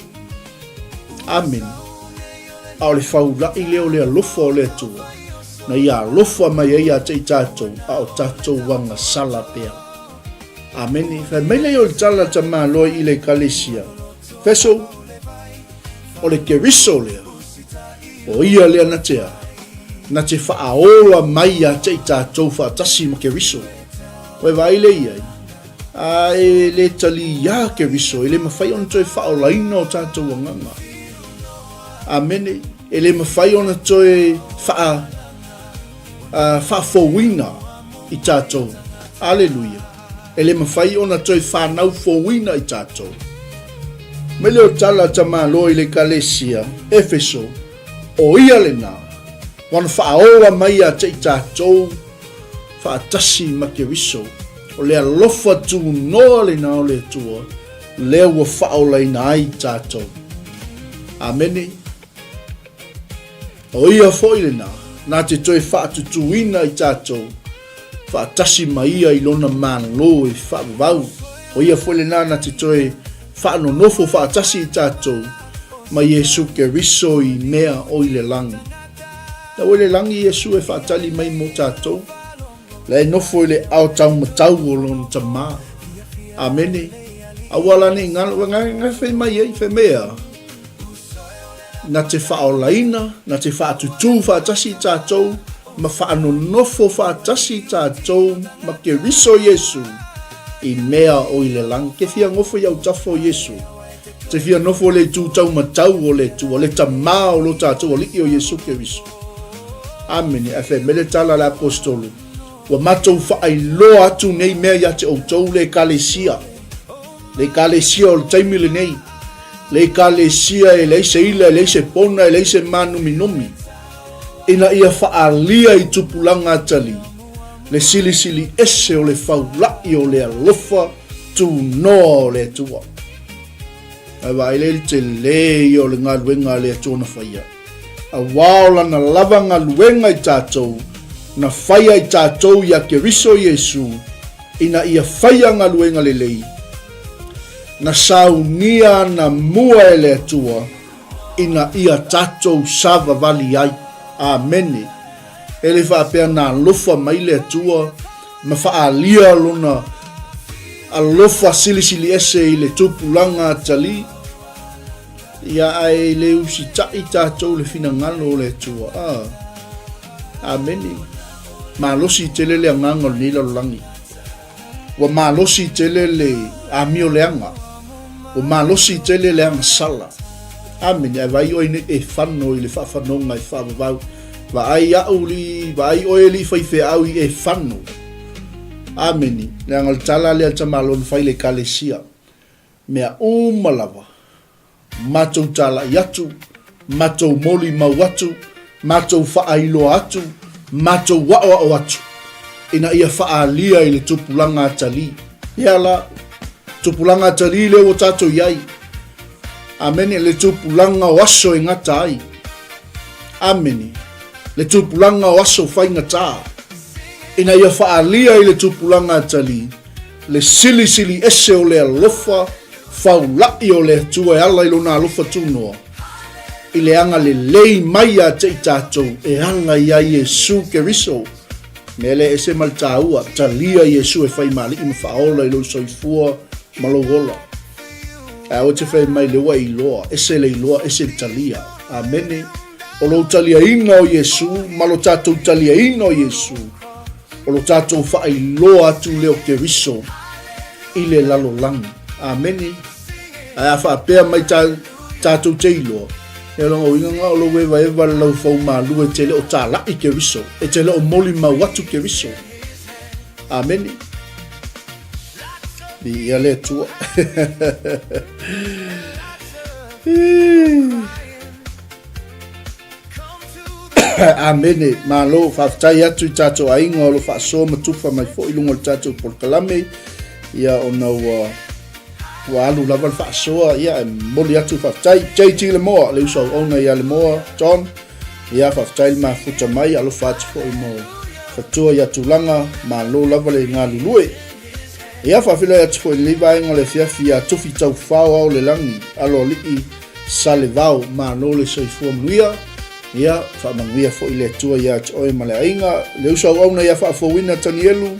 Amene. A o le faulaʻi lea o le alofa o le Atua, na ia alofa mai ai ia te i tatou, a o tatou agasala pea. Amene. Fai mai lea o le tala tamaloa i le Ekalesia. Feso, o le Keriso lea, o ia lea na te a, na te faaola mai ia te i tatou faatasi ma Keriso. Koe vaai lea i ai, a e le taliā Keriso, e le mafai ona toe faaolaina o tatou agaga. Amene. E le mafai ona toe faa, faafouina i tatou. Aleluia. E le mafai ona toe whanau fouina i tatou. Mai leo tala tamaloa i le Ekalesia, Efeso, o ia lena, ua na faaola mai ia te i tatou faatasi ma Keriso. O le alofa tunoa lena o le Atua, lea ua faaolaina ai tatou. Amene. O ia foi lena, na te toe faatutuina i tatou, faatasi ma ia i lona Malo e faavavau. O ia foi lena na te toe faanonofo faatasi i tatou ma Iesu Keriso i mea o i le lagi. La ua i le lagi Iesu e faatali mai mo tatou. La e nofo i le ao taumatau o lona Tama. Amene. Aua la ne i galo, ua nga fai mai ai, fai mai a, na te faaolaina, na te faatutū faatasi i tatou, ma faanonofo faatasi i tatou ma Keriso Iesu i mea o i le lagi. Ke fia nofo i autafa o Iesu. Te fia nofo le itu taumatau o le Atua, le Tama o lo tatou Alii o Iesu Keriso. Amene. Ae fai mai le tala a le Aposetolo, Ua matou faailoa atu nei mea ia te outou le Ekalesia, le Ekalesia o le taimi lenei, le Ekalesia e leai se ila, e leai se pona, e leai se mānuminumi, ina ia faaalia i tupulaga atalii le silisili ese o le faula'i o le alofa tunoa o le Atua. Ae vaai lea i le telē ia o le galuega a le Atua na faia. Auā o lana lava galuega i tatou, na faia i tatou iā Keriso Iesu, ina ia faia galuega lelei, na saunia ana mua e le Atua, ina ia tatou savavali ai. Amene. E le faapea na alofa mai le Atua ma faaalia lona alofa silisili ese i le tupulaga atalii, ia ae le usitai tatou le finagalo o le Atua. Ah. Amene. Malosi tele le agaga o lenei lalolagi. Ua malosi tele le amio leaga. Ua malosi tele le agasala. Amene. Ae vaai oe nei e fano i le faafanoga e faavavau. Vaai a'u li, vaai oe li faifeau i e fano. Amene. Leaga o le tala lea a le tamaloa na fai i le Ekalesia. Mea uma lava. Matou talai atu, matou molimau atu, matou faailoa atu, matou aʻoaʻo atu, ina ia faaalia i le tupulaga atalii. Ia la, tupulaga atalii lea ua tatou i ai. Amene, le tupulaga o aso e gata ai. Amene, le tupulaga o aso faigata. Ina ia faaalia i le tupulaga atalii, le silisili ese o le alofa, Faula'i o le Atua e ala i Lona alofa tunoa, i le agalelei mai ia te i tatou e ala iā Iesu Keriso. Mea lea e ese ma le taua, talia Iesu e fai ma Alii ma Faaola i lou soifua ma lou ola. Ae aua te fai mai lea ua e iloa, ese le iloa, ese le talia. Amene. O lou taliaina o Iesu ma lo tatou taliaina o Iesu, o lo tatou faailoa atu lea o Keriso i le lalolagi. Amene. Ae a faapea mai ta, tatou te iloa, e lona uiga na o lou evaeva le laufau malu e te le o tala'i Keriso, e te le o molimau atu Keriso. Amene. Viia le Atua. Amene, malo, faafetai atu i tatou aiga o lo faasoa ma tufa mai foi i luga o le tatou polokalame, ia ona ua ua alu lava le faasoa, ia e momoli atu faafetai. JT Lemoa, le uso auauna ia Lemoa, John, ia faafetai le mafuta mai, alofa atu foi mo fatua ia tulaga, malo lava le galulue. Ia faafeiloai atu foi i lenei vaega o le afiafi ia Tufi Taufao Ao le Lagi, Aloalii Salevao, malo le soifua manuia. Ia, faamanuia foi le Atua ia te oe ma le aiga. Le uso auauna ia Faafouina Tanielu,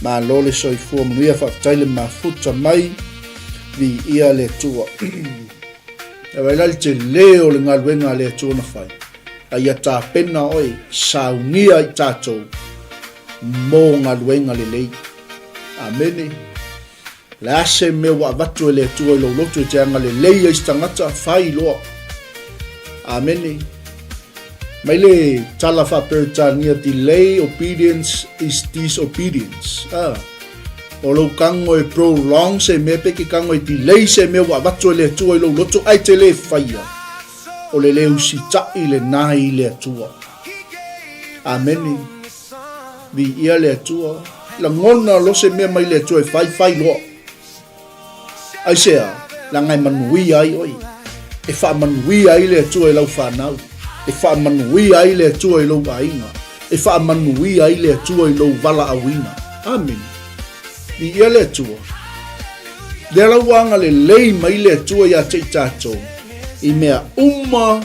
malo le soifua manuia, faafetai le mafuta mai, viia le Atua. E vaai la le tele o le galuega a le Atua na fai. A ia tapena oe, saunia i tatou mo galuega lelei. Amene. Le a se mea ua avatu e le Atua i lou loto e te agalelei ai se tagata, fai loa. Amene. Mai le tala faa-Peretania, delay obedience is disobedience. Ah. O lou kago e prolong se mea pe ke kago e delay se mea ua avatu e le Atua i lou loto, ae te le faia. O le le usita'i lenā i le Atua. Amene. Viia le Atua. Lagona lo se mea mai le Atua e fai, fai loa. Aisea, leaga e manuia ai oe. E faamanuia ai le Atua i lau fanau. E faamanuia ai le Atua i lou aiga. E faamanuia ai le Atua i lou valaauina. Amene. Viia le Atua. Lea la ua agalelei mai le Atua ia te i tatou i mea uma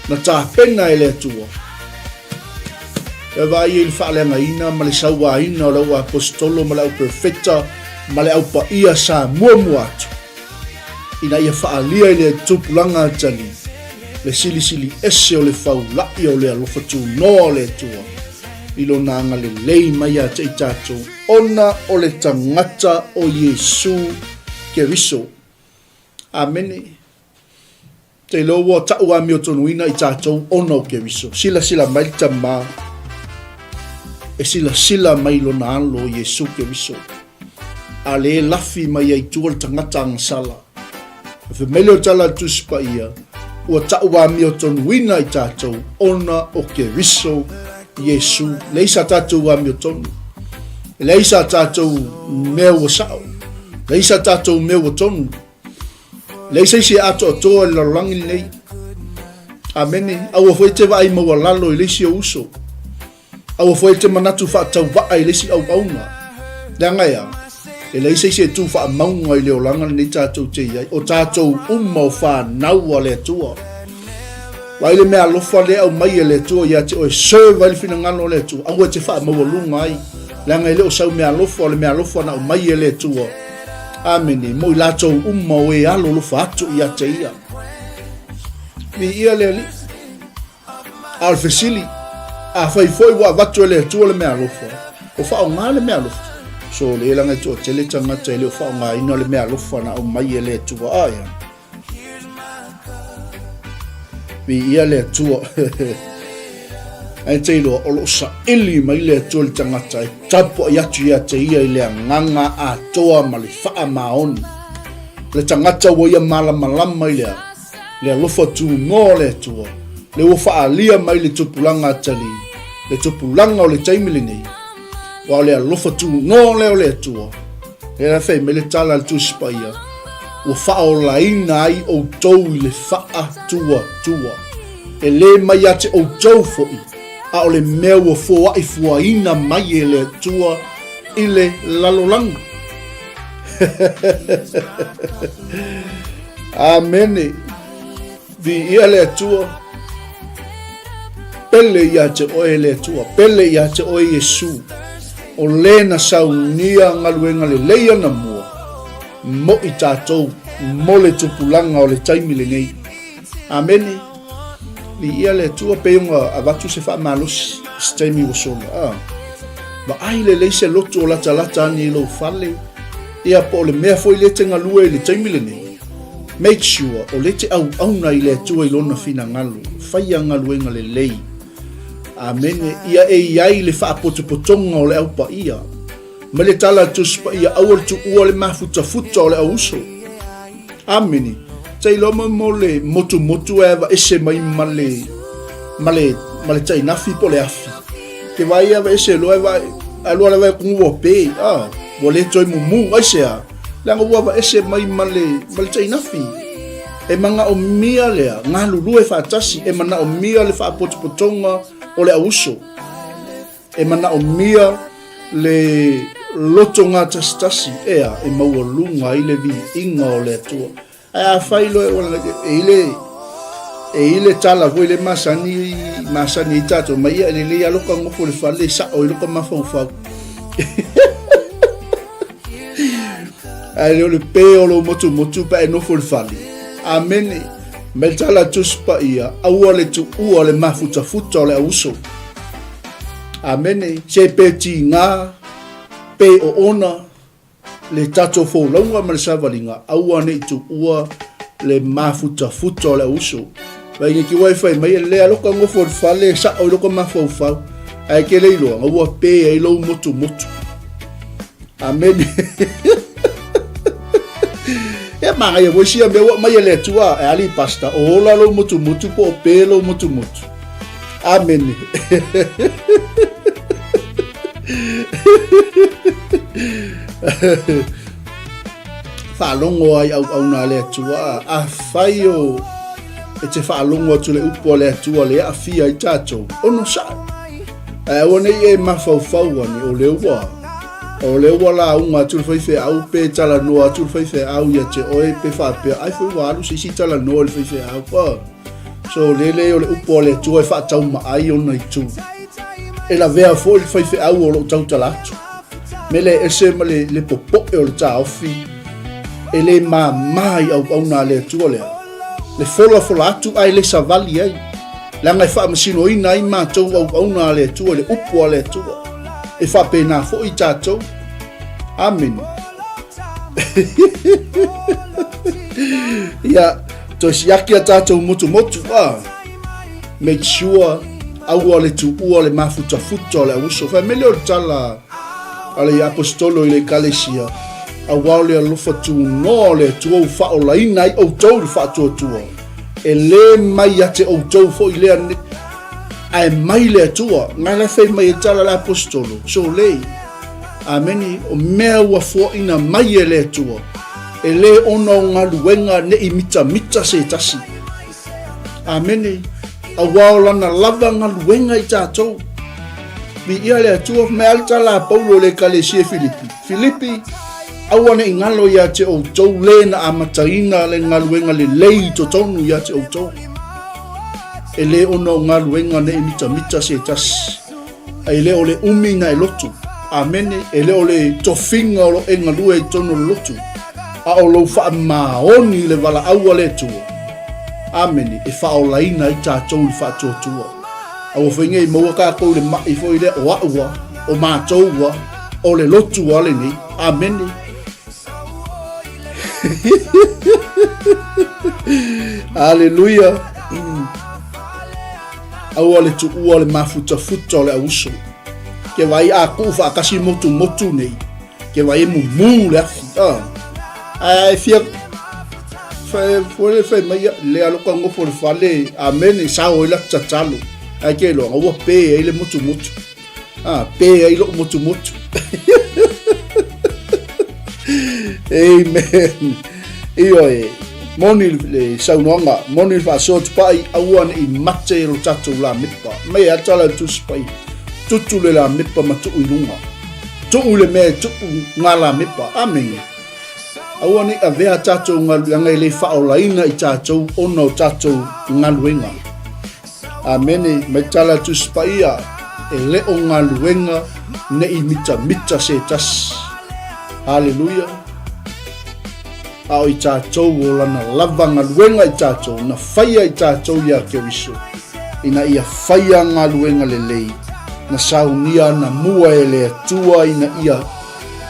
na tapena e le Atua. E vaai ai i le faaleagaina ma le sauaina o le au aposetolo ma le au perofeta ma le au paia sa muamua atu, ina ia faaalia i le tupulaga atalii le silisili ese o le faula'i o le alofa tunoa o le Atua i Lona agalelei mai ia te i tatou ona o le tagata o Iesu Keriso. Amene. Te iloa ua ta'u amiotonuina i tatou ona o Keriso. Silasila mai le Tama e silasila mai i Lona Alo o Iesu Keriso, a lē lafi mai ai tua le tagata agasala. E fai mai lea o tala a le Tusi Paia, ua ta'u amiotonuina i tatou ona o Keriso Iesu. Leai sa tatou amiotonu. E leai sa tatou mea ua sa'o. Leai sa tatou mea ua tonu. Leai se isi e atoatoa i le lalolagi lenei. Amene. Aua foi e te vaai maualalo i le isi ou uso. Aua foi e te manatu faatauvaa i le isi auauna. Leaga e a? E leai se isi e tu faamauga i le olaga lenei tatou te i ai. O tatou uma o fanau a le Atua. Vaai le mea alofa lea e aumai e le Atua ia te oe, serve ai le finagalo o le Atua. Aua e te faamaualuga ai, leaga e le o sau mea alofa, o le mea alofa na aumai e le Atua. Amene, mo i latou uma o e alolofa atu ia te ia. Viia le Alii. A o le fesili, afai foi ua avatu e le Atua le mea alofa, o faaaoga le mea alofa? So, le leaga e toatele tagata e le o faaaogaina le mea alofa na aumai e le Atua. A ea? Viia le Atua. Ae te iloa, o lo o saili mai le Atua i le tagata e tapuai atu ia te ia i le agaga atoa ma le faamaoni. Le tagata ua ia malamalama i le a? Le alofa tunoa o le Atua, le ua faaalia mai le tupulaga atalii, le tupulaga o le taimi lenei. Aua o le alofa tunoa lea o le Atua, lea la fai mai le tala a le Tusi Paia, ua faaolaina ai outou i le faatuatua. E le mai ia te outou foi, a o le mea ua foai fuaina mai e le Atua i le lalolagi. Amene. Viia le Atua. Pele ia te oe le Atua. Pele ia te oe Iesu. O le na saunia galuega lelei anamua mo i tatou mo le tupulaga o le taimi lenei. Amene. Viia le Atua pei ona avatu se faamalosi i se taimi ua sola. Ah. Vaai lelei se lotu o latalata ane i lou fale, ia po o le mea foi lea e te galue i le taimi lenei. Make sure o lea e te auauna i le Atua i Lona finagalo. Faia galuega lelei. Amene. Ia e i ai le faapotopotoga o le Au Paia. Mai le tala a le Tusi Paia, aua le tuua le mafutafuta o le auuso. Amene. Tailoa mo mo le motumotu e aveese mai ma le ma le ma le tainafi po o le afi. Ke vaai e aveese loa e vaai alu ala vaai kugu ua pe ah ua le toe mumu aisea leaga ua aveese mai ma le ma le tainafi. E manaomia lea galulue faatasi, e manaomia le faapotopotoga o le auuso. E manaomia le loto gatasitasi, ea, e maualuga ai le viiga o le Atua. Ae afai loa e i le e i le tala foi le masani masani ai tatou mai ia e lelei lava loka nofo i le fale e sa'o ai loka mafaufau. Ae le o le pē o lou motumotu pe a e nofo i le fale. Amene. Mai le tala a Tusi Paia, aua le tuua le mafutafuta o le auuso. Amene. Se pe tiga, pe oona le tatou folauga ma le savaliga, aua ne i tuua le mafutafuta o le auuso. Vaai ki wai fai mai e lea loka ngofo le fale sa'o i loka mafaufau. Ae ke le iloa, ua pē ai lou motumotu. Amene. E manaia foi sia mea ua aumai e le Atua, e ali pasta, o ola lou motumotu po o pē lou motumotu. Amene. Faalogo ai auauna a le Atua, afai o e te faalogo atu le upu a le Atua le aafia ai tatou, onosai. Ae aua ne i e mafaufau ane o lea ua. O lea ua lauga atu le faifeau pe talanoa atu le faifeau ia te oe pe faapea ai foi ua alu se isi talanoa i le faifeau. Oh. So lele o le upu a le Atua e faataumaai ona itu. E lavea foi le faifeau o loo tautala atu. Me le ese ma le, le popoe o le taofi e le māmā i auauna a le Atua lea. Le folafola atu ae le savali ai. Leaga e faamasinoina ai matou auauna a le Atua i le upu a le Atua. E faapena foi tatou. Amene. Ia, toe siaki a tatou motumotu, ah. Make sure aua le tuua le mafutafuta o le auuso. Fai mai lea o le tala a le aposetolo i le ekalesia, auā o le alofa tunoa o le Atua ua faaolaina ai outou i le faatuatua. E lē mai ia te outou foi lea ae mai le Atua. Nga la e fai mai e tala le aposetolo, so lē. Amene, o mea ua foaina mai e le Atua, e lē ona o galuega ne i mitamita se tasi. Amene, auā o lana lava galuega i tatou. Viia le Atua, mai a le tala a Paulo i le Ekalesia i Filipi, Filipi, aua ne i galo ia te outou lē na amataina le galuega lelei i totonu ia te outou. E lē ona o galuega ne i mitamita se tasi. E le o le umi na e lotu. Amene. E le o le tofiga o lo e galue i totonu o le lotu, a o lou faamaoni i le valaau a le Atua. Amene. E faaolaina ai tatou i le faatuatua. Aua foi nei maua tatou i le mai foi lea o a'u a, o matou a, o le lotu a lenei. Amene. Aleluia. Aua le tuua le mafutafuta o le auuso. Ke vai a kuu faatasi motumotu nei, ke vai e mumu le afi. Ah. Ae fia fai foi fai mai le alo ka ngofo le fale amene sao i la tatalo. Ai ke loa ua pe ai le motumotu. Ah, pe ai lou motumotu. Amen. Ioe, moni le saunoaga, moni le faasoa tupai, aua ne i mate lo tatou lamepa. Mai e ata la le Tusi Paia, tutu le lamepa ma tuu i luga. Tuu le mea e tuu ngā lamepa. Amene. Aua ne i avea tatou galuega e le faaolaina i tatou ona o tatou galuega. Amene, mai tala Tusi Paia, e le o galuega ne i mitamita se tasi. Haleluia. A o i tatou o lana lava galuega i tatou, na faia i tatou iā Keriso, ina ia faia galuega lelei, na saunia ana mua e le Atua ina ia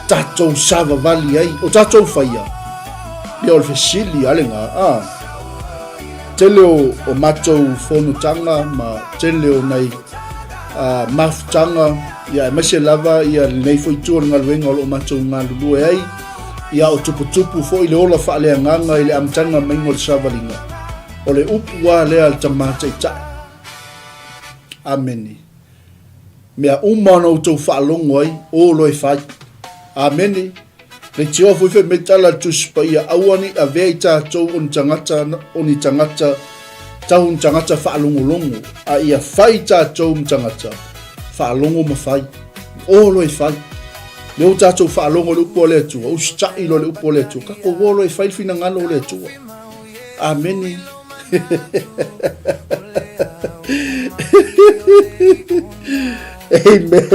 tatou savavali ai, o tatou faia. Ia o le fesili a lena, a. Tele o, o matou fonotaga ma tele o nai uh, mafutaga, ia aemaise lava ia lenei foi itu o le galuega o lo o matou galulue ai, ia o tuputupu foi le ola faaleagaga i le amataga maiga o le savaliga. O le upu lava lea a le Tama Taitai. Amene. Mea uma na outou faalogo ai, o loe fai. Amene. Leitioa foi fai mai tala le Tusi Paia, aua ne i avea i tatou o ni tagata, o ni tagata, tau ni tagata faalogologo, a ia fai tatou ma tagata faalogo ma fai. O loe fai. Lea ua tatou faalogo i le upu a le Atua, usitai loa le upu a le Atua, tatou o loe fai le finagalo o le Atua. Amene. Amen.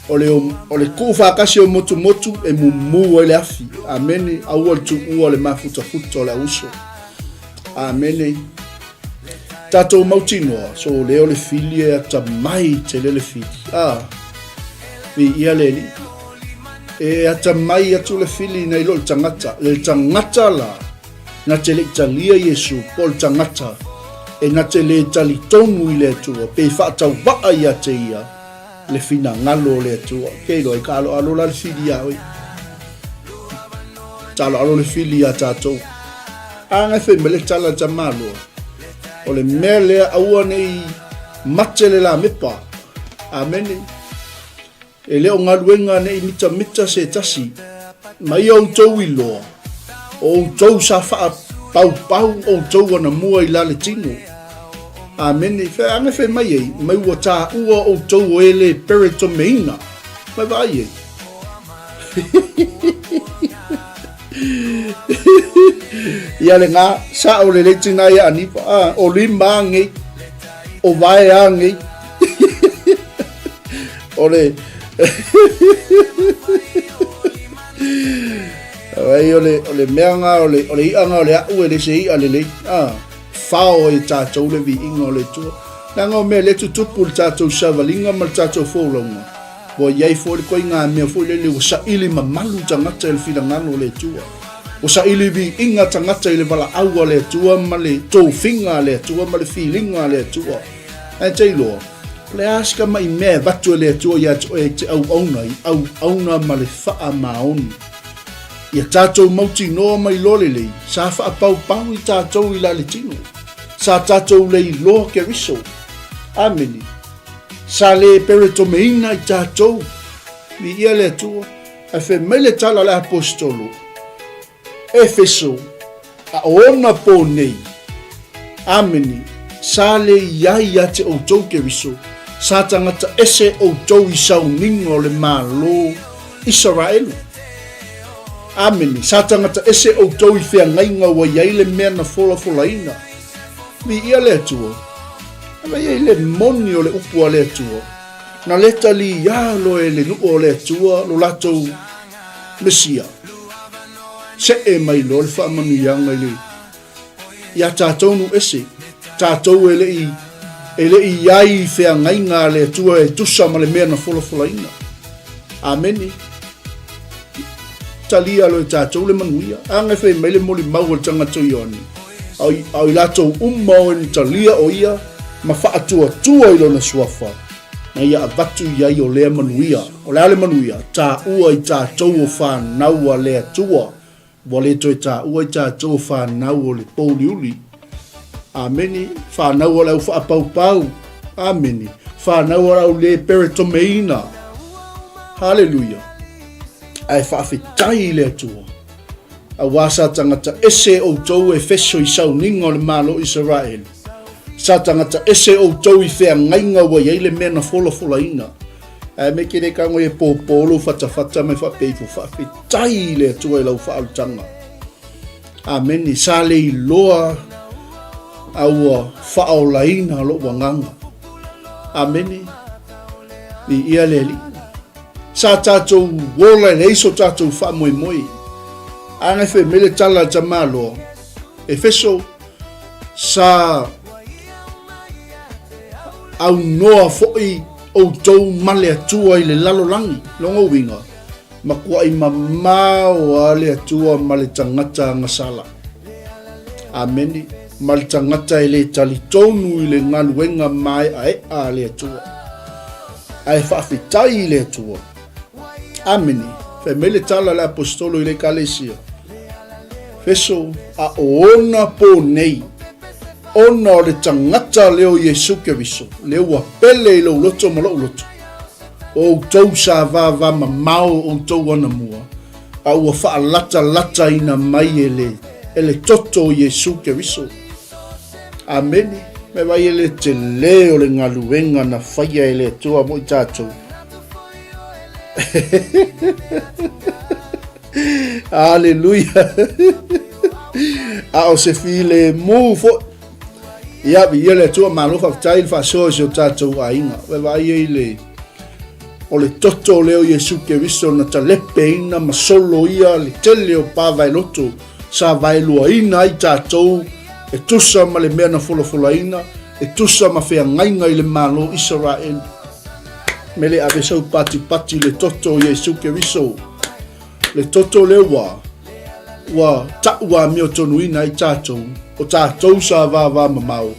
O le, o le kuu faatasi o motumotu e mumu ai le afi. Amene. Aua le tuua le mafutafuta o le auso. Amene. Tatou mautinoa, so lea o le fili e atamai tele le fili. Ah, viia le Alii. E atamai atu le fili nai lo le tagata. Le tagata la, na te le i talia Iesu, po o le tagata e na te le talitonu i le Atua, pe faatauvaa ia te ia, le finagalo o le Atua. Ke iloa e taaloalo la le fili iā oe. Taaloalo le fili iā tatou. A ngai fai mai le tala tamaloa. O le mea lea aua ne i mate le lamepa. Amene. E le o galuega ne i mitamita se tasi. Ma ia outou iloa, o outou sa faapaupau outou anamua i la le tino. Amene. Fea anga fai mai ai, mai ua tāua outou o e le peretomeina. Mai vaai ai. Ia le ngā, sa o le leiti nā ia anipa, a, o lima angei, o vae angei. O le... Ai, o le, o le mea ngā, o le, o le i'a ngā o le a'u e le se i'a lelei. A, fao e tātou le viiga o le Atua. Leaga o mea le tutupu le tātou savaliga ma le tātou folauga. Ua i ai foi le koiga mea foi lele ua saili mamalu tagata i le finagalo o le Atua. Ua saili viiga tagata i le valaau a le Atua ma le tofiga a le Atua ma le filiga a le Atua. Ae te iloa, o le a se tama'i mea e avatu e le Atua ia te oe e te auauna i auauna ma le faamaoni. Ia tatou mautinoa mai loa lelei, sa faapaupau i tatou i la le tino. Sa tatou le iloa Keriso. Amene. Sa le peretomeina i tatou. Viia le Atua. Ae fai mai le tala a le Aposetolo, Efeso, a o ona pō nei. Amene. Sa le i ai ia te outou Keriso, sa tagata ese outou i sauniga o le Malo Isaraelu. Amene. Sa tagata ese outou i feagaiga ua i ai le mea na folafolaina. Viia le Atua. Ave i ai le moni o le upu a le Atua. Na leta liā loa e le nuu o le Atua lo latou Mesia. Seʻe mai loa le faamanuiaga i le iā tatou nuu ese, tatou e le i e le i i ai i feagaiga a le Atua e tusa ma le mea na folafolaina. Amene. Talia loa e tatou le manuia. Aga e fai mai le molimau a le tagata o Ioane, a o i latou uma o e na talia o ia ma faatuatua i lona suafa, na ia avatu i ai o lea manuia. O le a le manuia? Taua i tatou o fanau a le Atua. Ua le toe taua i tatou o fanau o le pouliuli. Amene. Fanau o le au faapaupau. Amene. Fanau o le au le peretomeina. Haleluia. Ae faafetai i le Atua. Auā sa tagata ese outou e feso i sauniga o le Malo o Isaraelu. Sa tagata ese outou i feagaiga ua i ai le mea na folafolaina. Ae me ke le kago e pōpō lou fatafata mai faapea ifo, faafetai i le Atua i lau faaolataga. Amene. Sa le iloa a ua faaolaina lou agaga. Amene. Viia le Alii. Sa tatou ola e leai so tatou faamoemoe. A na fai mai le tala a le tamaloa, Efeso, sa aunoa foi outou ma le Atua i le lalolagi. Lona uiga, matuai mamao a le Atua ma le tagata agasala. Amene. Ma le tagata e le talitonu i le galuega maeaea a le Atua. Ae faafetai i le Atua. Amene. Fai mai le tala a le Aposetolo i le Ekalesia, Efeso, a o ona pō nei, ona o le tagata lea o Iesu Keriso, lea ua pele i lou loto ma lou loto, o outou sa vavamamao outou anamua, a ua faalatalataina mai e le, e le toto o Iesu Keriso. Amene. Me vai e le tele o le galuega na faia e le Atua mo i tatou. Aleluia. A o se filemu foi. Ia, viia le Atua, malo faafetai le faasoa i si o tatou aiga. Ua vaai ai le o le toto lea o Iesu Keriso na talepeina ma soloia le tele o pa vaeloto sa vaeluaina ai tatou e tusa ma le mea na folafolaina, e tusa ma feagaiga i le Malo o Isaraelu. Me le ave sau patipati i le toto o Iesu Keriso, le toto lea ua ua ta'u amiotonuina ai tatou, o tatou sa vavamamao,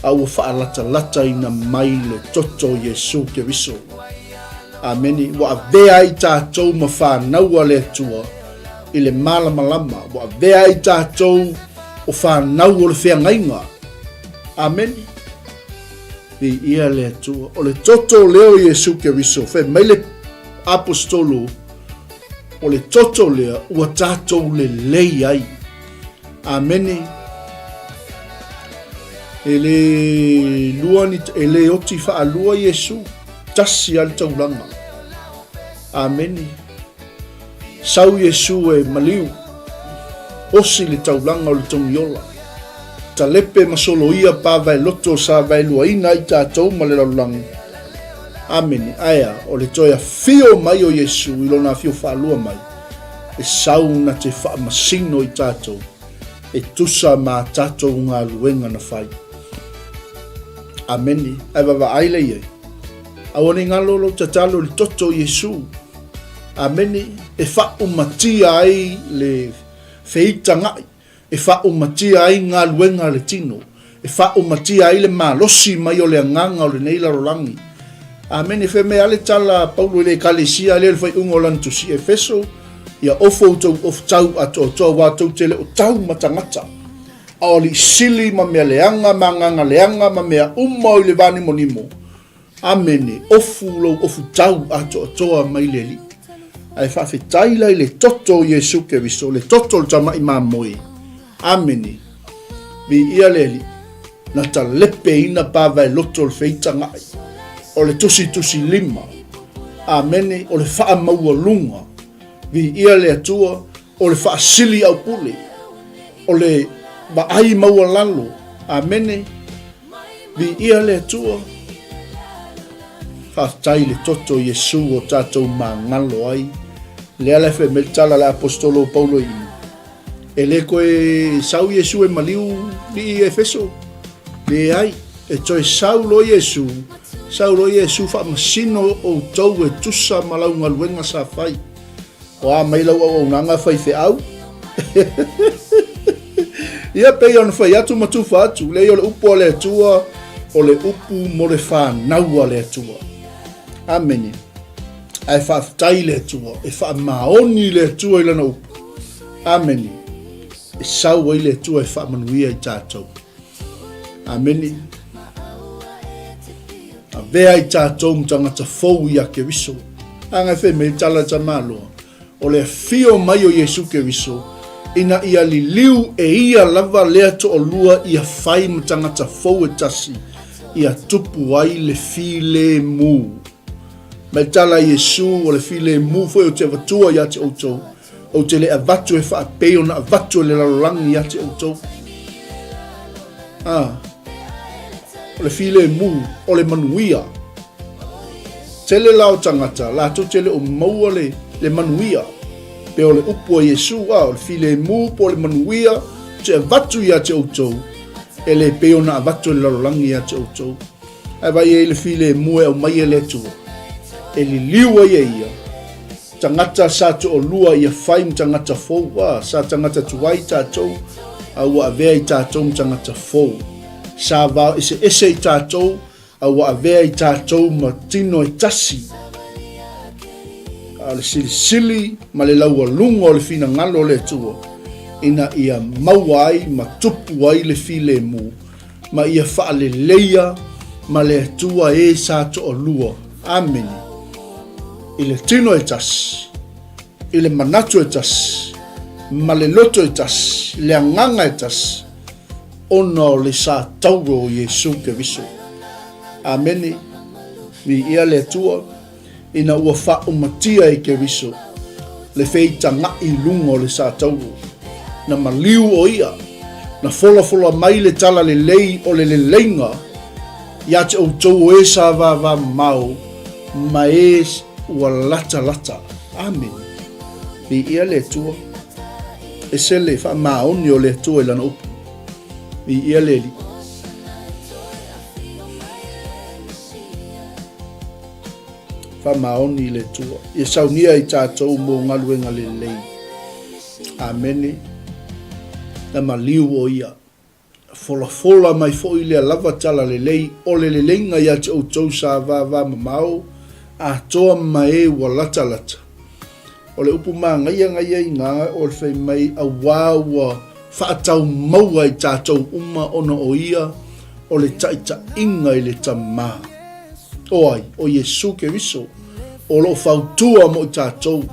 a ua faalatalataina mai le toto o Iesu Keriso. Amene. Ua avea ai tatou ma fanau a le Atua i le malamalama, ua avea ai tatou o fanau o le feagaiga. Amene. Viia le Atua. O le toto lea o Iesu Keriso, fai mai le Aposetolo, o le toto lea ua tatou lelei ai. Amene. E le lua ni, e le oti faalua Iesu, tasi lava le taulaga. Amene. Sau Iesu e maliu, osi le taulaga o le togiola. Talepe ma soloia pa vaeloto sa vaeluaina ai tatou ma le lalolagi. Amene. Ae a, o le toe afio mai o Iesu i lona afio faalua mai, e sau na te faamasino i tatou e tusa ma a tatou galuega na fai. Amene. Ae vaavaai lea i ai. Aua ne i galo lou tatalo i le toto o Iesu. Amene. E faaumatia ai le feitagaʻi, e faaumatia ai galuega a le tino, e faaumatia ai le malosi mai o le agaga o lenei lalolagi. Amene. Fai mai a le tala a Paulo i le Ekalesia lea i le faaiuga o lana tusi Efeso, Ia ofo outou ofutau atoatoa aua tou te le o tau ma tagata, a o alii sili ma mea leaga ma agaga leaga ma mea uma o i le va nimonimo. Amene, ofu lou ofutau atoatoa mai le Alii. Ae faafetai la i le toto o Iesu Keriso, le toto o le tama'i mamoe. Amene. Viia le Alii, na talepeina pavaeloto o le feitaga'i, o le tusitusilima. Amene, o le faamaualuga. Viia le Atua, o le faasili aupule, o le vaai maualalo. Amene. Viia le Atua. Faafetai i le toto o Iesu o tatou magalo ai. Lea la e fai mai le tala a le Aposetolo o Paulo i i. E le toe sau Iesu e maliu lii i Efeso. Leai, e toe sau loa Iesu, sau loa Iesu faamasino outou e tusa ma lau galuega sa fai. O a mai lau auaunaga faifeau? Ia pei ona fai atu ma tufa atu, leai o le upu a le Atua, o le upu mo le fanau a le Atua. Amene. Ae faafetai le Atua, e faamaoni le Atua i lana upu. Amene. E sau ai le Atua e faamanuia i tatou. Amene. Avea i tatou ma tagata fou ia Keriso. Aga e fai mai le tala a Tamaloa, o le afio mai o Iesu Keriso, ina ia liliu e ia lava lea toalua ia fai ma tagata fou e tasi, ia tupu ai le filemu. Mai le tala a Iesu, o le filemu foi ou te avatua ia te outou, Ou te le avatu e faapei ona avatu e le lalolagi ia te outou. Ah, o le filemu, o le manuia. Tele la o tagata, latou te le o maua le, le manuia. Pe o le upu a Iesu, ah, o le filemu po o le manuia, te avatu ia te outou, e le pei ona avatu e le lalolagi ia te outou. Ae vai ai le filemu e aumai e le Atua, e liliu ai e ia, Tagata sa toalua ia fai ma tagata fou, a, sa tagata tuai tatou, a ua avea i tatou ma tagata fou. Sa vao eseese i tatou, a ua avea i tatou ma tino e tasi. A o le silisili ma le laualuga o le finagalo o le Atua, ina ia maua ai ma tupu ai le filemu, ma ia faaleleia ma le Atua e sa toalua. Amene. I le tino e tasi, i le manatu e tasi, ma le loto e tasi, le agaga e tasi, ona o le sa tauro o Iesu Keriso. Amene. Viia le Atua. ina ua faaumatia e Keriso le feitagaʻi i luga o le satauro. Na maliu ʻo ia, na folafola mai le talalelei o le leleiga iā te ʻoutou o e sa vāvāmamao ma e ua latalata. Amene. Viia le Atua. Ese le faamaoni o le Atua i Lana upu. Viia le Alii. Faamaoni i le Atua. Ia saunia i tatou mo galuega lelei. Amene. Na maliu o ia. Folafola mai foi lea lava tala lelei o le leleiga ia te outou sa vava mamao atoa ma e ua latalata. O le upu manaia na ia ina o le fai mai auā ua faatau maua i tatou uma ona o ia o le taitaiga i le Tamā. O ai? O Iesu Keriso, o lo o fautua mo i tatou.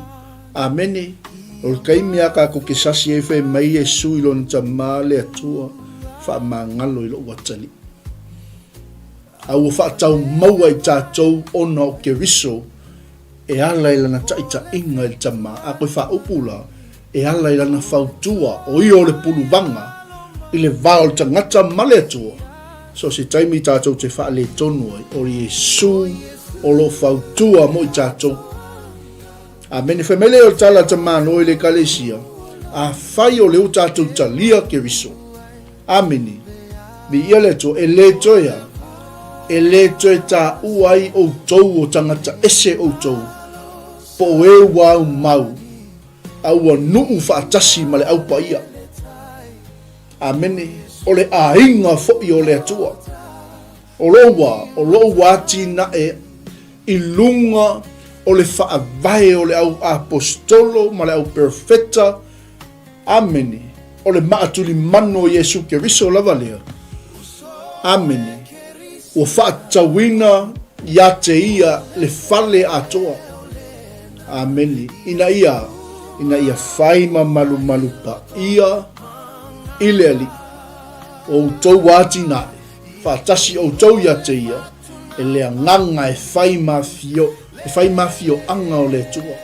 Amene. O le taimi a tatou te sasi ai fai mai Iesu i lona Tamā le Atua, faamagalo i lou atalii. A ua faatau maua i tatou ona o Keriso e ala i lana taitaiga i le Tama, a koe faaupu la, e ala i lana fautua, o ia o le puluvaga i le va o le tagata ma le Atua. So se taimi tatou te faaletonu ai, o Iesu o lo o fautua mo i tatou. Amene. Fai mai lea o le tala a Tamano i le Ekalesia, Afai o lea ua tatou talia Keriso, Amene. Viia le Atua, e le toe a, e le toe taua ai outou o tagata ese outou, po o e ua aumau, a ua nuu faatasi ma le Au Paia. Amene. O le aiga foi o le Atua. O lou wā, o lou wā atinae i luga o le faavae o le au aposetolo ma le au perofeta, Amene. O le maatulimanu o Iesu Keriso lava lea. Amene. Ua faatatauina ia te ia le fale atoa. Amene. Ina ia, ina ia fai ma malumalu paia i le Alii. O outou atinae, faatasi outou ia te ia, e le agaga e fai ma afio, e fai ma afioaga o le Atua.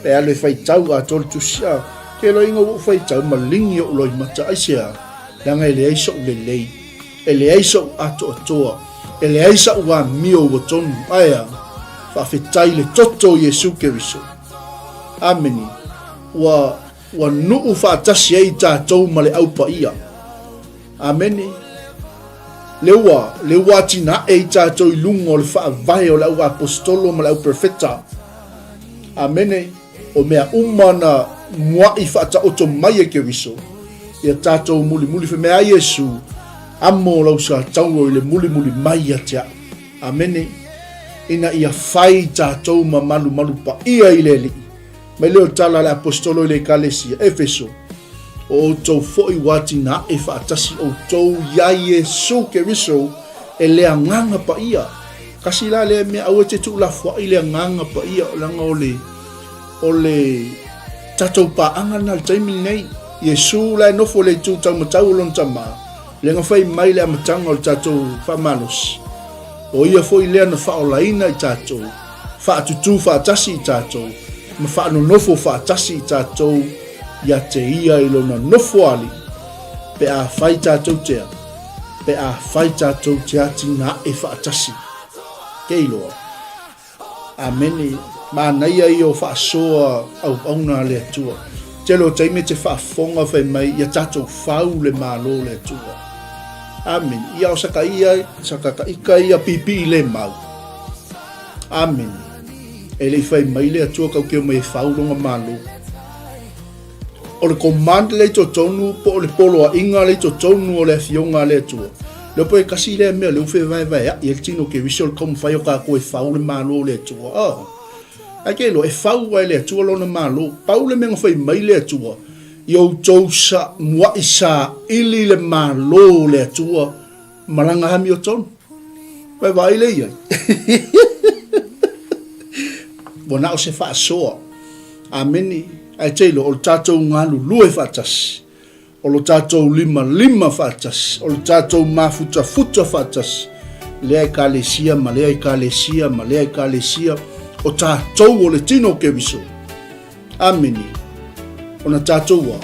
Pe alu e faitau atoa le tusi, a, ke loiga ua ou faitau ma ligi ou loimata, aisea? Leaga e leai soʻu lelei, e leai soʻu atoatoa, e leai saʻu amio ua tonu, ae a, faafetai i le toto o Iesu Keriso. Amene. Ua, ua nuu faatasi ai tatou ma le Au Paia. Amene. Le ua, le ua atinae i tatou i luga o le faavae o le au aposetolo ma le au perfeta. Amene. O mea uma na muaʻi faataoto mai e Keriso, ia tatou mulimuli fai mai a Iesu, amo lau satauro i le mulimuli mai ia te a'u. Amene. Ina ia fai tatou ma malumalu paia i le Alii. Mai lea o tala a le aposetolo i le Ekalesia, Efeso, O outou foi ua atinae faatasi outou iā Iesu Keriso e le Agaga Paia. Kasi la lea mea, aua e te tuulafoai le Agaga Paia, leaga o le, o le tatou paaga lena i le taimi lenei. Iesu la e nofo i le itu taumatau o lona Tama, lea na fai mai le amataga o le tatou faamalosi. O ia foi lea na faaolaina i tatou. Faatutū faatasi i tatou, ma faanonofo faatasi i tatou ia te ia i lona nofo alii, pe a fai tatou te a, pe a fai tatou te atinae faatasi. Ke iloa. Amene. Manaia ia o faasoa auauna a le Atua. Tele o taimi e te faafofoga fai mai ia tatou fau le Malo o le Atua. Amene. Ia o saka ia, saka ka ika ia pipii le mau. Amene. E le i fai mai le Atua kau ke omai e fau lona Malo. O le command lea i totonu po o le poloaiga lea i totonu o le Afioga a le Atua. Lea po e kasi lea mea lea ua fevaevaeaʻi ai le tino Keriso le taumafai o tatou e fau le Malo o le Atua. Oh. Ae ke iloa, e fau lava e le Atua lona Malo. Pau le mea na fai mai le Atua, ia outou sa, muaʻi saili le Malo o le Atua ma lana amiotonu. Ua e vaai lea i ai? Ua na o se faasoa. Amene. Ae te iloa, o le tatou galulue faatasi, o lo tatou limalima faatasi, o le tatou mafutafuta faatasi, lea ekalesia ma lea ekalesia ma lea ekalesia, o tatou o le tino o Keriso. Amene. Ona tatou a,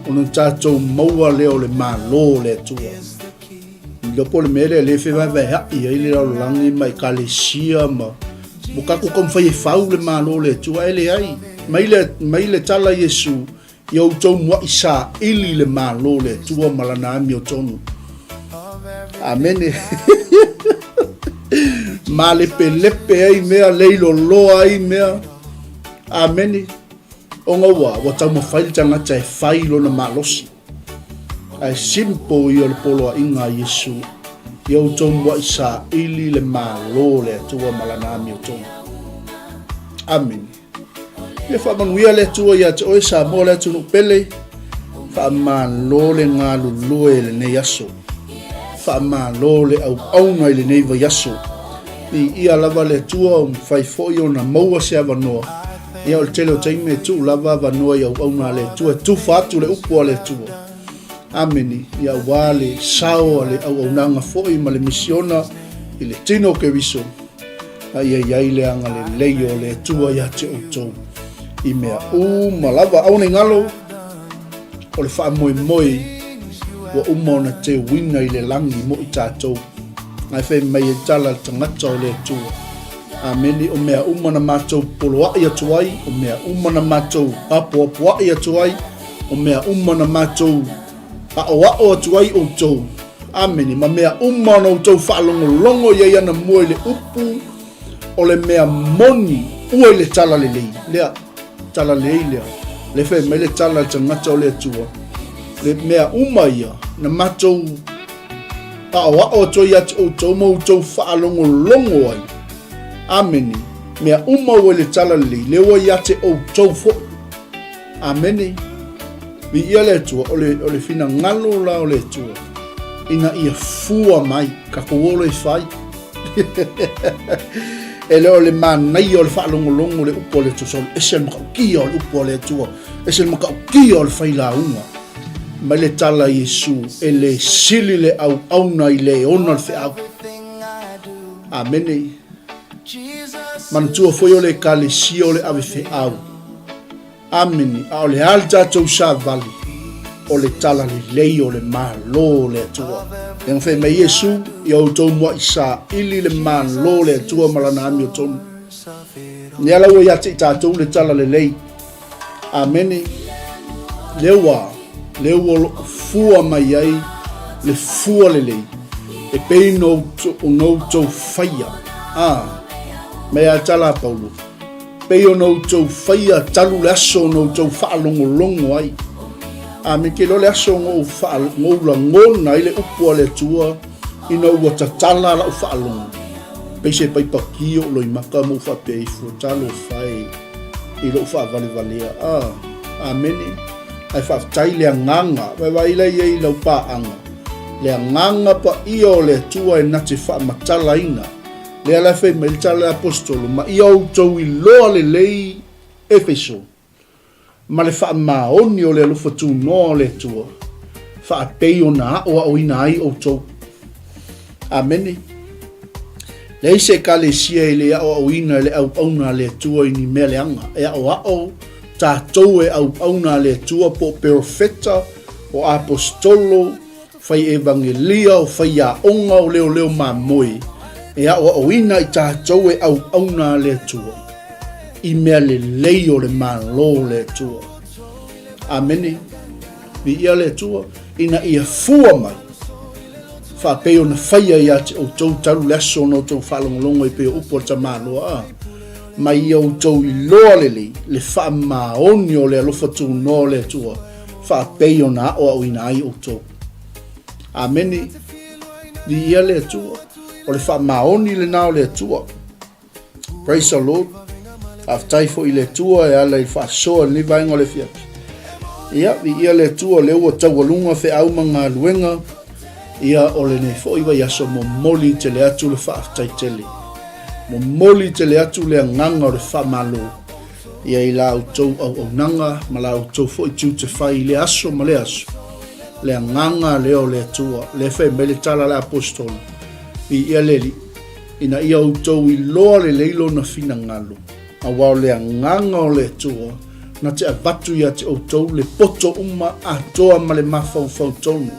ona tatou maua lea o le Malo o le Atua. Iloa po o le mea lea lea e fevaevaeaʻi ai le lalolagi ma ekalesia ma ua tatou taumafai e fau le Malo o le Atua, ae leai. Mai le, mai le tala Iesu, ia outou muaʻi saili le Malo o le Atua ma lana amiotonu. Amene. Malepelepe ai mea, leiloloa ai mea. Amene. Ona ua, ua taumafai le tagata e fai lona malosi. Ae simple ia o le poloaiga a Iesu, ia outou muaʻi saili le Malo o le Atua ma Lana amiotonu. Amene. Ia faamanuia le Atua ia te oe Samoa le atunuu pele, faamalo le galulue i lenei aso. Faamalo le auauna i lenei vaiaso. Viia lava le Atua ua mafai foi ona maua se avanoa. Ia o le tele o taimi e tuu lava avanoa i auauna a le Atua e tufa atu le upu a le Atua. Amene. Ia aua le sao a le auaunaga foi ma le misiona. i le tino o Keriso, a ia i ai le agalelei o le Atua ia te outou i mea uma lava. Aua ne i galo, o le faamoemoe ua uma ona teuina i le lagi mo i tatou. Ae fai mai ai tala a le tagata o le Atua. Amene, o mea uma na matou poloai atu ai, o mea uma na matou apoapoai atu ai, o mea uma na matou aʻoaʻo atu ai outou. Amene, ma mea uma ona outou faalogologo i ai anamua i le upu o le mea moni ua i le talalelei lea, talalelei lea. Le fai mai le tala a le tagata o le Atua, le mea uma ia na matou aʻoaʻo atu ai ia te outou ma outou faalogologo ai. Amene, mea uma ua i le talalelei lea ua ia te outou foi. Amene. Viia le Atua, o le, o le finagalo la o le Atua, ina ia fua mai, tatou o loa e fai. E le o le manaia o le faalogologo le upu a le Atua, so ese le matautia o le upu a le Atua, ese le matautia o le failauga. Mai le tala a Iesu, e le sili le auauna i le ona le feau. Amene. Manatua foi o le Ekalesia o le ave feau. Amene. A o le a le tatou savali? O le talalelei o le Malo o le Atua. Lea na fai mai Iesu, Ia outou muaʻi saili le Malo o le Atua ma lana amiotonu. Lea la ua ia te i tatou le talalelei. Amene. Lea ua, lea ua loo fua mai ai le fua lelei e pei ona outou faia. A, mai a tala a Paulo. Pei ona outou faia talu le aso na outou faalogologo ai. Amene. Ke iloa le aso na ou ou lagona ai le upu a le Atua ina ua tatala lau faalogo. Pei se paipa ki o loimaka ma ou faapea ifo, Talofa e i lou faavalevalea. A, amene. Ae faafetai le agaga, vaivai la i ai i lau paaga, le agaga paia o le Atua e na te faamatalaina. Lea la e fai mai le tala a le Aposetolo, Ma ia outou iloa lelei Efeso, ma le faamaoni o le alofa tunoa o le Atua, faapei ona aʻoaʻoina ai outou. Amene. Leai se Ekalesia e le aʻoaʻoina e le auauna a le Atua i ni mea leaga. E aʻoaʻo tatou e auauna a le Atua po o perofeta, o aposetolo, Fai evangelia, o faiaoga, o leoleo mamoe, e aʻoaʻoina i tatou e auauna a le Atua, i mea lelei o le Malo o le Atua. Amene. Viia le Atua, ina ia fua mai, faapei ona faia ia te outou talu le aso ona outou faalogologo ai pei o upu a le tamaloa, a ma ia outou iloa lelei le faamaoni o le alofa tunoa o le Atua, faapei ona aʻoaʻoina ai outou. Amene. Viia le Atua. O le faamaoni lena o le Atua. Praise the Lord. Faafetai foi i le Atua e ala i le faasoa i lenei vaega o le afiafi. Ia, viia le Atua, lea ua taualuga feau ma galuega. Ia, o lenei foi vaiaso momoli tele atu le faafetai tele. Momoli tele atu le agaga o le faamalo. Ia i la outou auaunaga ma la outou foi tiute fai i lea aso ma lea aso, le agaga lea o le Atua, lea fai mai le tala a le Aposetolo, Viia le Alii, ina ia outou iloa lelei lona finagalo, aua o le agaga o le Atua na te avatu ia te outou le poto uma atoa ma le mafaufau tonu,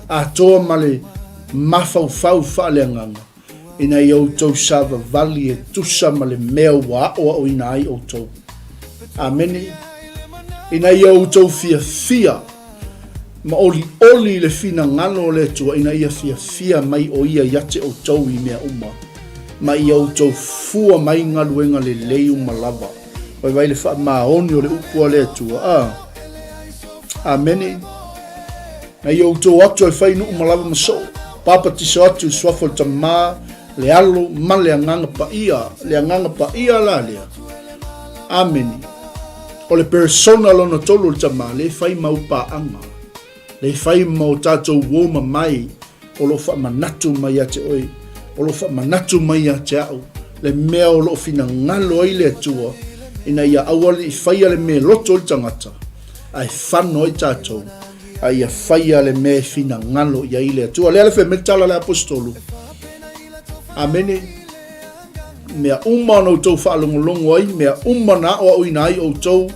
atoa ma le mafaufau faaleagaga. ina ia outou savavali e tusa ma le mea ua aʻoaʻoina ai outou. Amene. Ina ia outou fiafia ma olioli i le finagalo o le Atua, ina ia fiafia mai o Ia ia te outou i mea uma, ma ia outou fua mai galuega lelei uma lava. Vaivai le faamaoni o le upu a le Atua. A. Amene. Na ia outou atu e fai nuu ma lava ma soo, papatiso atu i suafa o le Tama, le Alo, ma le Agaga Paia, le Agaga Paia la lea. Amene. O le persona lona tolu o le Tama, le fai mau paaga, le fai ma o tatou uo mamae, o lo o faamanatu mai ia te oe, o lo o faamanatu mai ia te au, le mea o lo o finagalo ai le Atua, ina ia aua ne i faia le mea e loto ai le tagata, ae fano ai tatou, a ia faia le mea e finagalo i ai le Atua. Lea le fai mai le tala a le Aposetolo. Amene. Mea uma na outou faalogologo ai, mea uma na aʻoaʻoina ai outou,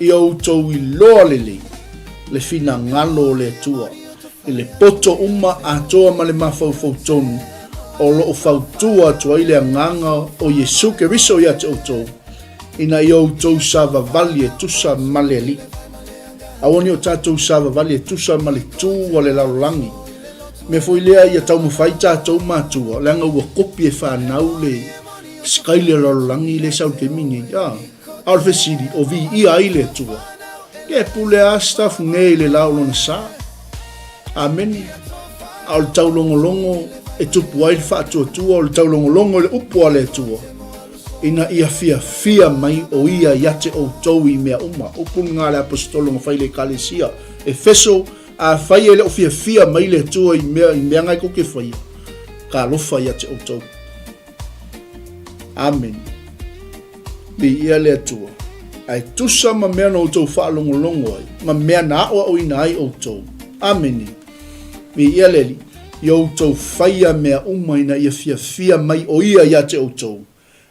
ia outou iloa lelei le finagalo o le Atua i le poto uma atoa ma le mafaufau tonu o lo o fautua atu ai le Agaga o Iesu Keriso ia te outou, ina ia outou savavali e tusa ma le Alii. Aua ne i o tatou savavali e tusa ma le tu a le lalolagi. Mea foi lea ia taumafai tatou matua, leaga ua kopi e fanau le sikaile o le lalolagi lea e sau i le taimi nei. A, a o le fesili, o viia ai le Atua? Ia e pule lava Sitafune i le la o lona sa. Amene. A o le taulogologo e tupu ai le faatuatua, o le taulogologo i le upu a le Atua, ina ia fiafia mai o ia ia te outou i mea uma. Upu lena a le Aposetolo na fai i le Ekalesia Efeso, Afai e le o fiafia mai le Atua i mea, i mea na e tou te faia, talofa ia te outou. Amene. Viia le Atua. Ae tusa ma mea na outou faalogologo ai, ma mea na aʻoaʻoina ai outou. Amene. Viia le Alii, ia outou faia mea uma ina ia fiafia mai o Ia ia te outou,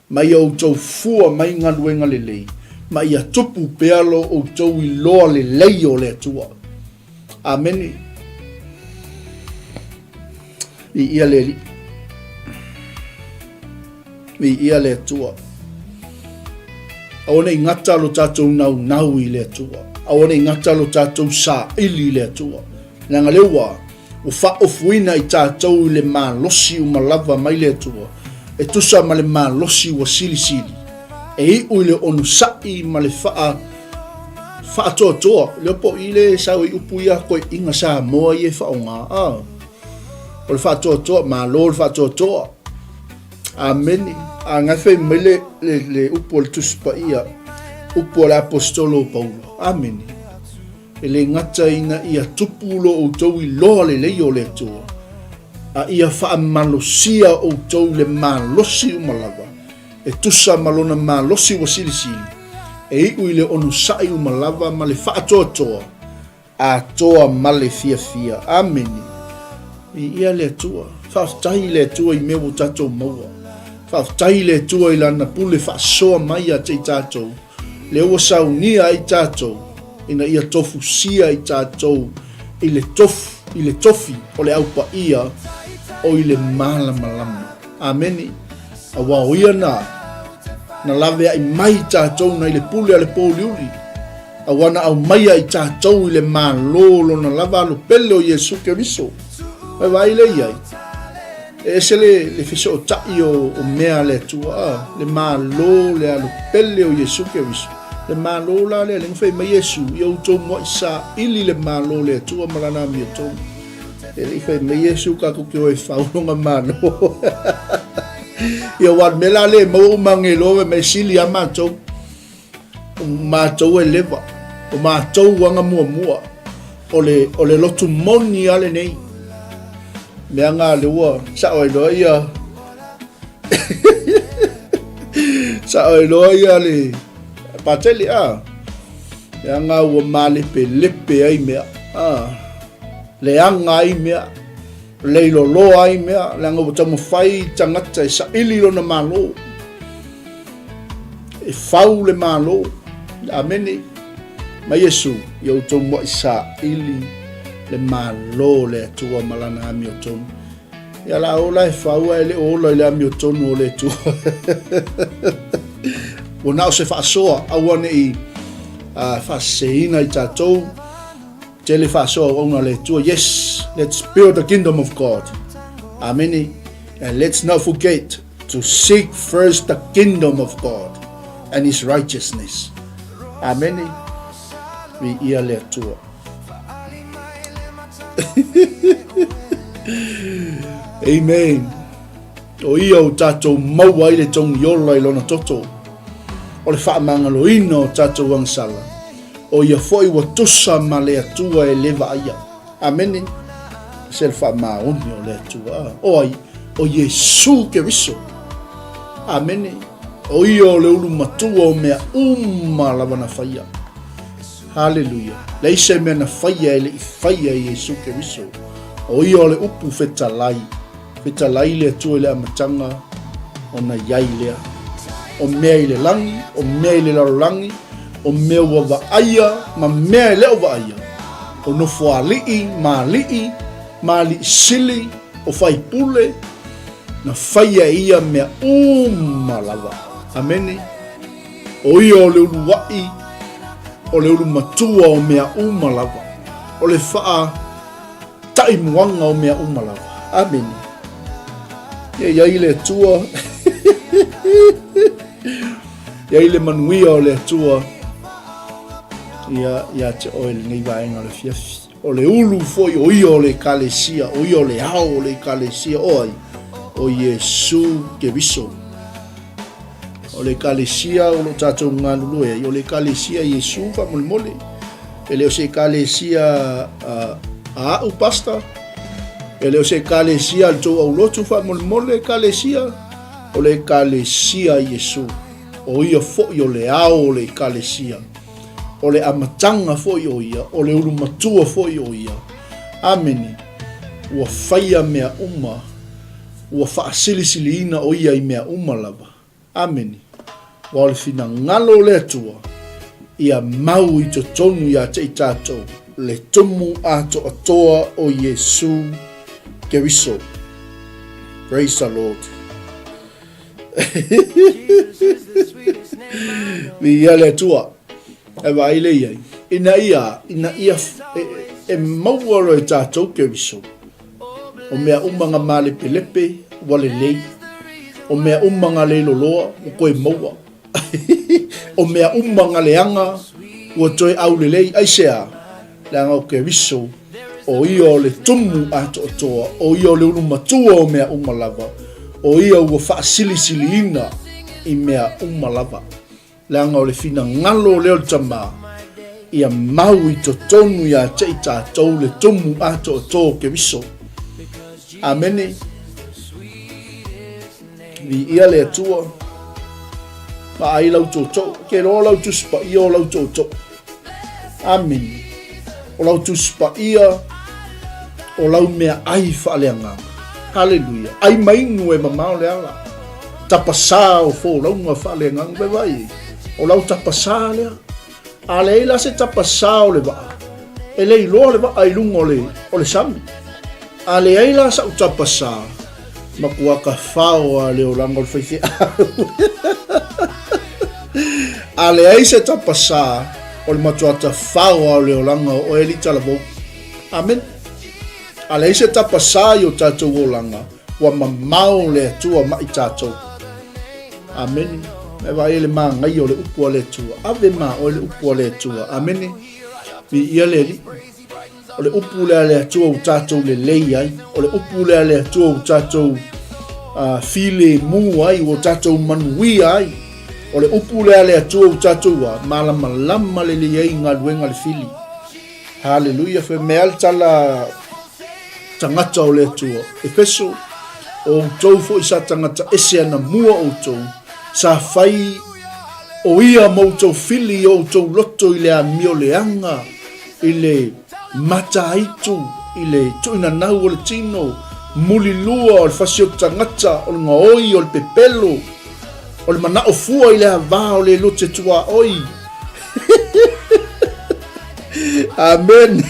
ma ia outou fua mai galuega lelei, ma ia tupu pea lo outou iloa lelei o le Atua. Amene. Viia le Alii. Viia le Atua. Aua ne i gata lo tatou naunau i le Atua. Aua ne i gata lo tatou saili i le Atua. Leaga lea ua ua faaofuina i tatou i le malosi uma lava mai le Atua, e tusa ma le malosi ua silisili, e iu i le onosai ma le faa faatoatoa. Lea po i le sau i upu ia koeina Samoa ia e faaaoga. Ah. O le faatoatoa, malo le faatoatoa. Amene. A ngai fai mai le, le, le upu o le Tusi Paia, upu o le Aposetolo o Paulo. Amene. E le gata ina ia tupu lo outou iloa lelei o le Atua, a ia faamalosia outou i le malosi uma lava, e tusa ma lona malosi ua silisili, e iu i le onosai uma lava ma le faatoatoa, atoa ma le fiafia. Amene. Viia le Atua. Faafetai i le Atua i mea ua tatou maua. Faafetai i le Atua i Lana pule faasoa mai ia te i tatou, lea ua saunia ai tatou ina ia tofusia i tatou i le tofu, i le tofi o le Au Paia o i le malamalama. Amene. Aua o Ia na, na laveai mai i tatou nai le pule a le pōuliuli. Aua na aumaia i tatou i le Malo lona lava alo pele o Iesu Keriso. Ua vaai lea i ai? E ese le, le fesootai o, o mea a le Atua, a, le Malo le alo pele o Iesu Keriso. Le Malo la lea, lea na fai mai Iesu, ia outou muai saili le Malo o le Atua ma lana amiotonu. E le i fai mai Iesu tatou te o e fau lona Malo. Ia aua o le mea la lea e maua uma agelo fai mai e sili lava matou. O matou e leva, o matou aga muamua, o le, o le lotu moni a lenei. Mea nga le ua sao ai loa ia sao ai loa ia le patele a. Mea nga ua malepelepe ai mea a. Leaga ai mea, leiloloa ai mea, leaga ua taumafai tagata e saili lona malo. E fau le Malo. Amene. Mai Iesu, ia outou muai saili le Malo o le Atua ma lana amiotonu. Ia la ola e fau ae le o ola i le amiotonu o le Atua. Ua na o se faasoa, aua ne i faaseseina i tatou. Tele faasoa auauna a le Atua. Yes, let's build the kingdom of God. Amene. And let's not forget To seek first the kingdom of God and his righteousness. Amene. Viia le Atua. Amen. O ia o tatou maua ai le togi ola i lona toto. O le faamagaloina o tatou agasala. O ia foi ua tusa ma le Atua e le vaaia. Amene. Se le faamaoni o le Atua. O ai? O Iesu Keriso. Amene. O ia o le ulu matua o mea uma lava na faia. Haleluia. Leai se mea na faia e le i faia e Iesu Keriso. O ia o le upu fetalai. Fetalai le Atua i le amataga ona i ai lea. O mea i le lagi, o mea i le lalolagi, o mea ua vaaia ma mea e le o vaaia, o nofoalii ma alii ma alii sili, o faipule, na faia e ia mea uma lava. Amene. O ia o le uluai, o le ulu matua o mea uma lava, o le faa taimuaga o mea uma lava. Amene. Ia i ai le Atua. Ia i le manuia o le Atua. Ia ia te oe lenei vaega o le afiafi. O le ulu foi o ia o le Ekalesia, o ia o le ao o le Ekalesia, o ai? O Iesu Keriso. O le Ekalesia o lo o tatou galulue ai, o le Ekalesia Iesu faamolemole. E le o se Ekalesia a a'u pastor, e le o se Ekalesia a le tou aulotu faamolemole, Ekalesia, o le Ekalesia Iesu. O ia foi o le ao o le Ekalesia. O le amataga foi o ia, o le ulu matua foi o ia. Amene. Ua faia mea uma Ua faasilisiliina ʻo ia i mea uma lava. Amene. Aua o le finagalo o le Atua, ia mau i totonu iā te i tātou le tumu atoatoa o Iesū Keriso. Praise the Lord. Viia le Atua. E vaai le iai. Ina ia, ina ia e, e maua loa e tātou Keriso. O mea uma nga malepelepe ua lelei. O mea uma nga leiloloa ua toe maua. O mea uma nga leaga ua toe aulelei. Aisea? Leaga o Keriso, o ia o le tumu atoatoa, o ia o le ulu matua o mea uma lava, o ia ua faasilisiliina i mea uma lava. Leaga o le finagalo lea o le Tama, ia mau i totonu iā te i tātou le tumu atoatoa o Keriso. Amene. Viia le Atua. Vaai lau tootoo. Ke loa lau Tusi Paia o lau tootoo. Amene. O lau Tusi Paia, o lau meaai faaleagaga. Haleluia. Ai mainu e mamao le ala. Tapasā o folauga faaleagaga. Vai vai. O lau tapasā lea. A leai la se tapasā o le vaa, e le iloa le vaa i luga o le, o le sami. A leai la sa'u tapasā, matua tafao a le olaga o le faifeau. A leai se tapasā, o le matua tafao a o le olaga o oe alii talavou. Amene. A leai se tapasā i o tatou olaga, ua mamao le Atua ma i tatou. Amene. E vaai le māngaia o le upu a le Atua. Ave ma oe le upu a le Atua. Amene. Viia le Alii. O le upu lea a le Atua ua tatou lelei ai. O le upu lea a le Atua ua tatou uh, filemu ai, ua tatou manuia ai. O le upu lea a le Atua ua tatou a, malamalama lelei ai i galuega a le fili. Haleluia, fai mai le tala tagata o le Atua. Efeso, o outou foi sa tagata ese anamua outou, sa fai o ia ma outou fili i o outou loto i le amio leaga, i le mataitu, i le tuuinanau o le tino, mulilua o le fasioti tagata, o le gaoi, o le pepelo, o le manao fua i le ava o le lote tuaoi. Amen.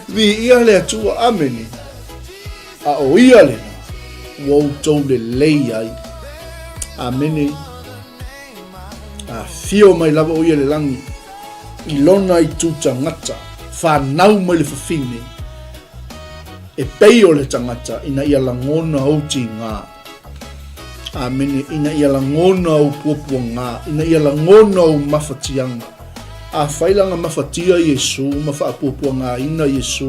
Viia le Atua. Amene. A o ia lena, ua outou lelei ai. Amene. Afio mai lava o ia le lagi i lona itu tagata, whanau mai le fafine, e pei o le tagata ina ia lagona ou tigā. Āmene. Ina ia lagona ou puapuagā, ina ia lagona ou mafatiaga. Afai la na mafatia Iesū ma faapuapuagāina Iesū,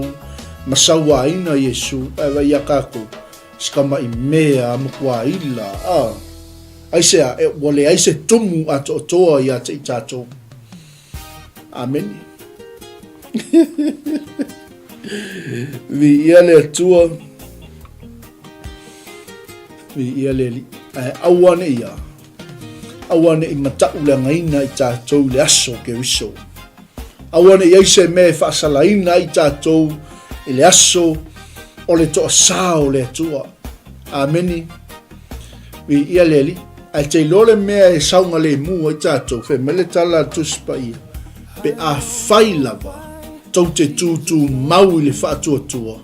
ma sauāina Iesū, ae vaai iā kākou, si kamaʻi mea a makuaila, a, aisea, e, ua leai se tumu atoatoa iā te i tātou. Amene. Viia le Atua. Viia le Alii. Ae aua neʻi ia. Aua neʻi mataʻu leagaina i tātou i le aso o Keriso. Aua neʻi ai se mea e faasalaina ai tātou i le aso. O le toasā o le Atua. Amene. Viia le Alii. Ae te iloa le mea e saogalemu ai tatou, fai mai le tala a le Tusi Paia, pe afai lava tou te tūtūmau i le faatuatua,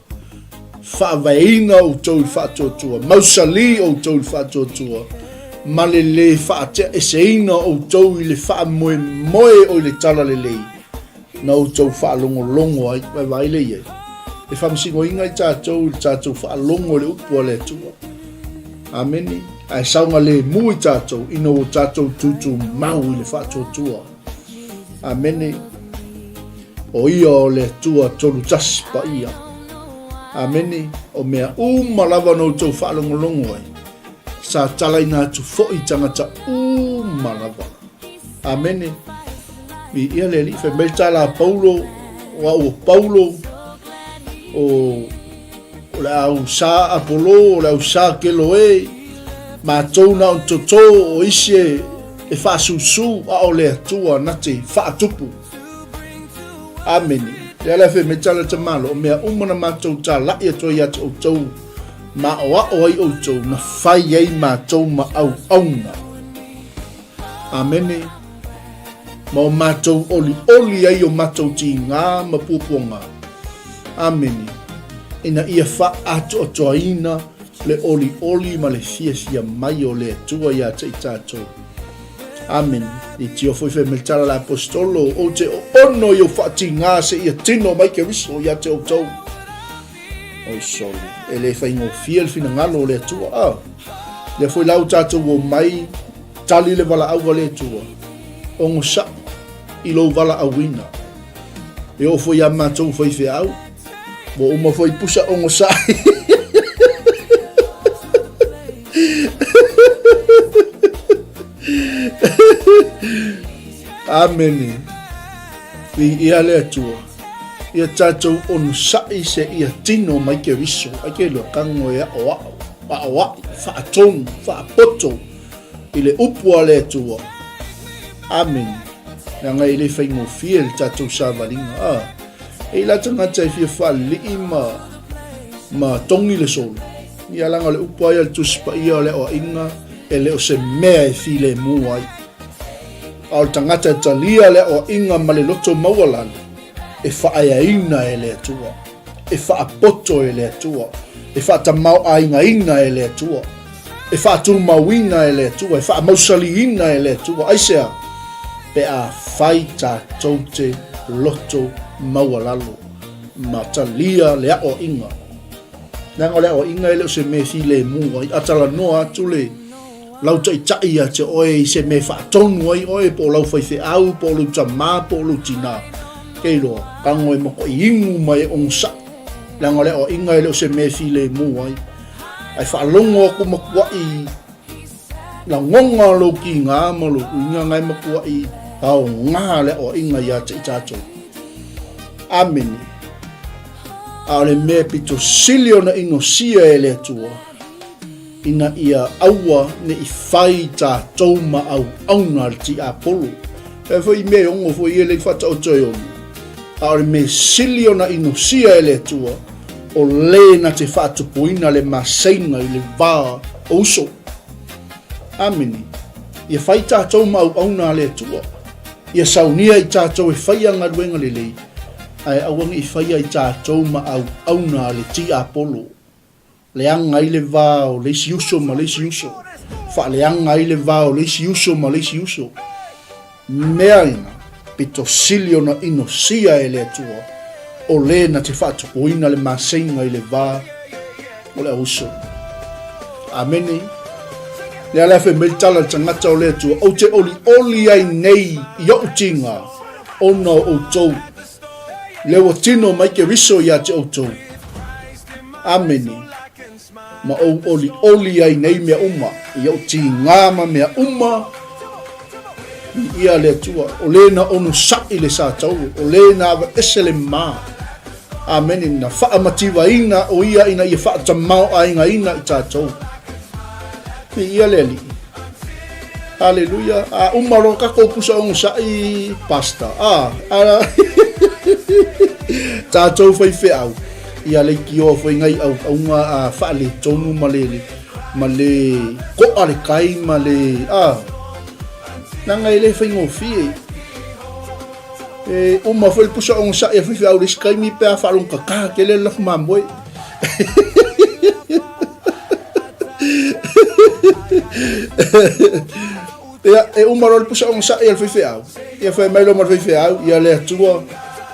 faavaeina outou i le faatuatua, mausali outou i le faatuatua, ma le lē faateaeseina outou i le faamoemoe o i le talalelei, na outou faalogologo ai. Vaevae lea i ai. E faamasinoina i tatou i le tatou faalogo i le upu a le Atua. Amene. Ae saogalemu i tatou ina ua tatou tutumau i le faatuatua. Amene. O ia o le Atua tolutasi paia. Amene. O mea uma lava na outou faalogologo ai, sa talaina atu foi i tagata uma lava. Amene. Viia le Alii. Fai mai le tala a Paulo, o au o Paulo, o, o le au sa Apolo, o le au sa Keloe, matou na on toto o isi e, e faasusu, a o le Atua na te faatupu. Amene. Lea la fai mai tala te malo, o mea uma na matou talai atu ai ia te outou, ma aoao ai outou, na fai ai matou ma auauna. Amene. Ma o matou olioli ai o matou tigā ma puapuagā. Amene. Ina ia faaatoatoaina le olioli ma le fiafia mai o le Atua ia te i tatou. Amene. I tio foi fai mai le tala a le Aposetolo, Ou te oono i ou faatigā seia tino mai Keriso ia te outou. Oi soli, e le faigofie le finagalo o le Atua. Ah, lea foi la ua tatou omai, tali le valaau a le Atua, ogosaʻi i lou valaauina. E oo foi ia matou faifeau, ua uma foi pusa ogosaʻi. Amene. Viia le Atua. Ia tatou onosai seia tino mai Keriso, ai ke iloa kago e aʻoaʻo, aʻoaʻi, faatonu, faapoto i le upu a le Atua. Amene. Leaga e le faigofie le tatou savaliga. A, e i la tagata e fia faalelii ma, ma togi le solo. Ia leaga o le upu lava ia a le Tusi Paia o le aoaiga, e le o se mea e filemu ai. A o le tagata e talia le aoaiga ma le loto maualalo, e faaeaina e le Atua, e faapoto e le Atua, e faatamaoaigaina e le Atua, e faatumauina e le Atua, e faamausaliina e le Atua. Aisea? Pe afai tatou te loto maualalo ma talia le aoaiga. Leaga o le aoaiga e le o se mea e filemu ai, a talanoa atu le Lau taitai ia te oe i se mea e faatonu ai oe, po o lau faifeau, po o lou tamā, po o lou tinā. Kei loa, kago e matuai inu ma e onosai, leaga o le aoaiga e le o se mea e filemu ai. Ae faalogo atu matuai lagona lou kigā ma lou uiga na e matuai aoga le aoaiga ia te i tatou. Amene. A o le mea pito sili ona inosia e le Atua, ina ia aua ne i fai tatou ma auauna a le tiapolo. E foi i mea e ono foi ia lei faataoto e ono. A o le mea sili ona inosia e le Atua, o le na te faatupuina le maseiga i le va o uso. Amene. Ia fai tatou ma auauna a le Atua. Ia saunia i tatou e faia galuega lelei, ae aua ne i faia i tatou ma auauna a le tiapolo. Leaga ai le va o le isi uso ma le isi uso. Faaleaga ai le va o le isi uso ma le isi uso. Mea ina, pito sili ona inosia e le Atua, o le na te faatupuina le maseiga i le va o le auuso. Amene. Lea la fai mai le tala a le tagata o le Atua, Ou te olioli ai nei i ou tiga ona o outou, lea ua tino mai Keriso ia te outou. Amene. Ma ou olioli ai nei mea uma, i ou tigā ma mea uma, Viia le Atua, o le na onosai le satauro, o le na aveese le ma. Amene, na faamativaina o ia ina ia faatamaoaigaina i tatou. Viia le Alii. Haleluia. A uma loa tatou pusa onosai, pasta. A, a, tatou faifeau. Ia leitioa foi ngai auaunga a faaletonu ma le ma le koa le kai ma le a leaga e le faigofie. E uma foi le pusa ogasai a faifeau i le isi taimi pe a faalogotata tele le lafu mamoe. Ia, e uma loa le pusa ogasai a le faifeau, ia fai mai loa ma le faifeau, ia le Atua,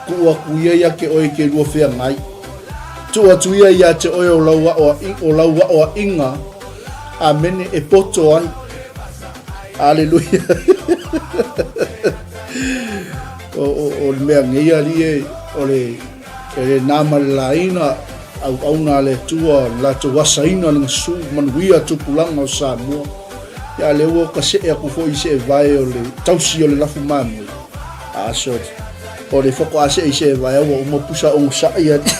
tuu atu ia ia te oe ke lua feagai. Tuu atu ia ia te oe o lau aoaiga, o lau aoaiga, amene, e poto ai. Aleluia. O, o, o le mea nei alii e, o le, e le nā ma le laina, auauna a le Atua, le latou asaina le gasu, manuia tupulaga o Samoa. Ia lea ua kasee atu foi i seevae o le tausi o le lafu mamoe. A so, o le faatoa see i seevae ua uma pusa ogasai alii.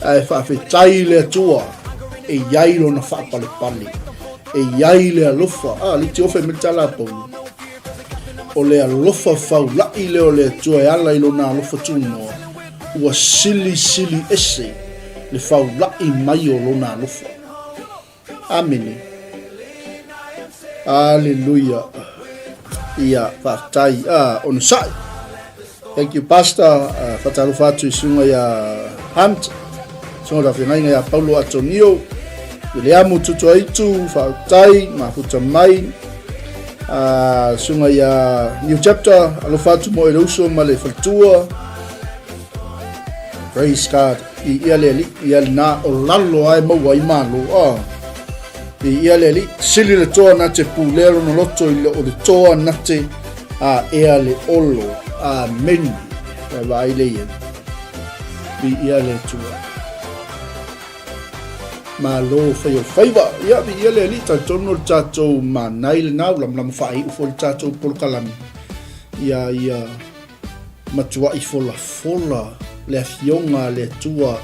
Ae faafetai i le Atua e i ai lona faapalepale, e i ai le alofa. A, le tiofe mai le tala a Paulo. O le alofa faula'i lea o le Atua e ala i lona alofa tunoa, ua silisili ese le faula'i mai o lona alofa. Amene. Aleluia. Ia, faafetai. Ah, onosai. Thank you, Pastor. Uh, Whatalofa atu i sunga ia Hunt. Sunga la whengainga ia Paulo Atonio. Wiliamu Tutuaitu, faafetai, mafuta mai. Uh, sunga ia New Chapter, alofa atu mo e le uso ma le faletua. Praise God. I ia le ali, ia na o lalo ai maua i malo. Oh. I ia le ali, sili le toa na te pulea lona loto i le o le toa na te a ea le olo. Amen. Ia vaai le ia. I ia le tua. Malo fai o faiva. Ia, vi ia le ali, talitonu o le tatou manai lena, ua lamalama faaiu foi le tatou polokalame. Ia, ia, Matuai folafola le Afioga a le Atua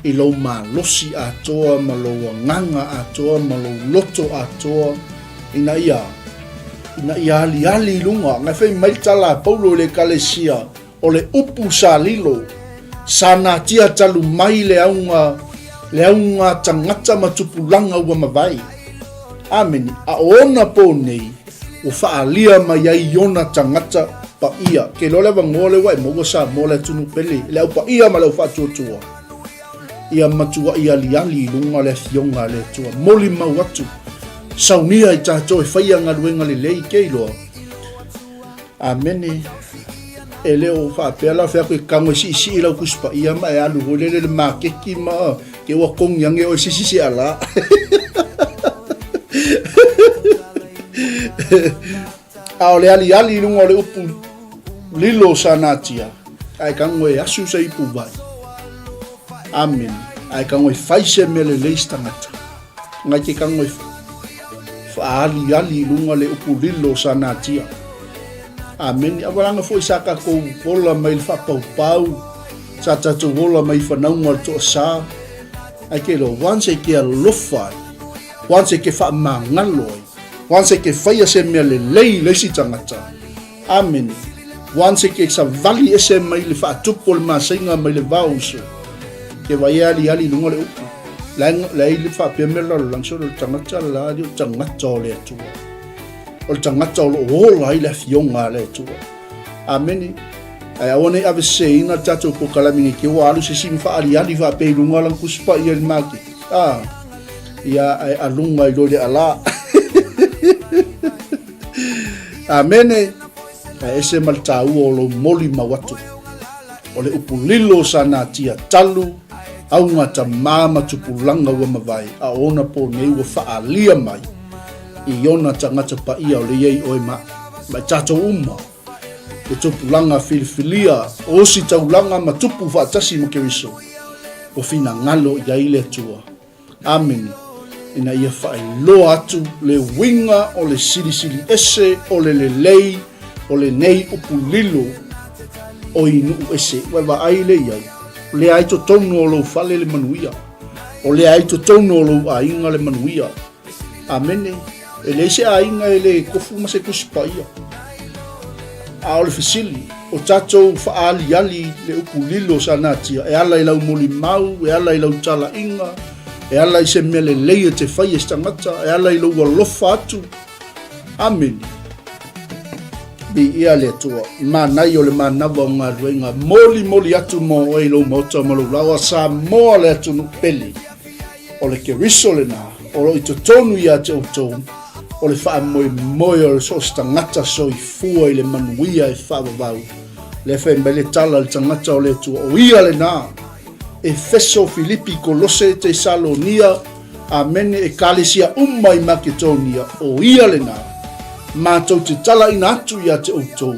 i lou malosi atoa ma lou agaga atoa ma lou loto atoa, ina ia, ina ia aliali i luga. Ngai fai mai le tala a Paulo i le Ekalesia, o le upu sa lilo, sa natia talu mai le auga, le auga tagata ma tupulaga ua mavae. Amene. A o ona pō nei, ua faaalia mai ai i ona tagata paia. Ke iloa le avanoa lea ua e maua Samoa le atunuu pele, le au paia ma le au faatuatua. Ia matuai aliali i luga le afioga a le Atua. Molimau atu, saunia i tatou e faia galuega lelei, ke iloa. Amene. E le o faapea la fea atu e tago e siisii lau Tusi Paia ma e alu foi lele i le maketi ma ke ua togi ane oe sisi se ala. A o le aliali i luga o le upu lilo o sa natia, ae tago e asu se ipu vai. Amene. Ae tago e fai se mea lelei se tagata. Ngai ke tago e faaaliali i luga le upu lilo o sa natia. Amene. A walaga foi sa tatou ola mai le faapaupau, sa tatou ola mai fanauga o le toasa. Ae ke iloa, once e ke alofa ai, once e ke faamagalo ai, once e ke faia se mea lelei i le isi tagata, Amene. Once e ke savali ese mai le faatupu o le masaiga mai le vao uso, ke vai e aliali i luga o le upu. Leai le faapea mea lalolagi, sole o le tagata la o le tagata o le Atua. O le tagata o lo o ola ai le afioga a le Atua. Amene. Ae aua ne i aveseseina le tatou polokalame nei te ua alu se isi ma faaaliali faapea i luga lana Tusi Paia i le maketi. Ah, ia ae aluga i lo i le alā. Amene. Ae ese ma le taua o lou molimau atu. O le upu lilo o sa natia talu, auga tamā ma tupulaga ua mavae, a o ona pō nei ua faaalia mai i ona tagata paia o le ia i oe ma, ma i tatou uma, le tupulaga filifilia o ositaulaga ma tupu faatasi ma Keriso, ua finagalo i ai le Atua. Amene. Ina ia faailoa atu le uiga o le silisili ese o le lelei o lenei upu lilo o i nuu ese. Ua e vaai lea i ai, o lea ai totonu o lou fale le manuia, o lea ai totonu o lou aiga le manuia. Amene. E leai se aiga e le tofu ma se Tusi Paia. A o le fesili. O tatou faaaliali le upu lilo sa natia e ala i lau molimau, e ala i lau talaiga, e ala i se mea lelei e te faia i se tagata, e ala i lou alofa atu. Amene. Viia le Atua. Manaia o le manava o galuega. Molimoli atu mo oe i lou maota ma lou laoa. Samoa le atunuu pele. O le Keriso lena o lo o i totonu ia te outou, o le faamoemoe o so o se tagata soifua i le manuia e faavavau. Lea fai mai le tala i le tagata o le Atua, o ia lena. Efeso, Filipi, Kolose, Tesalonia, Amene, Ekalesia uma i Maketonia, o ia lena. Matou te talaina atu ia te outou,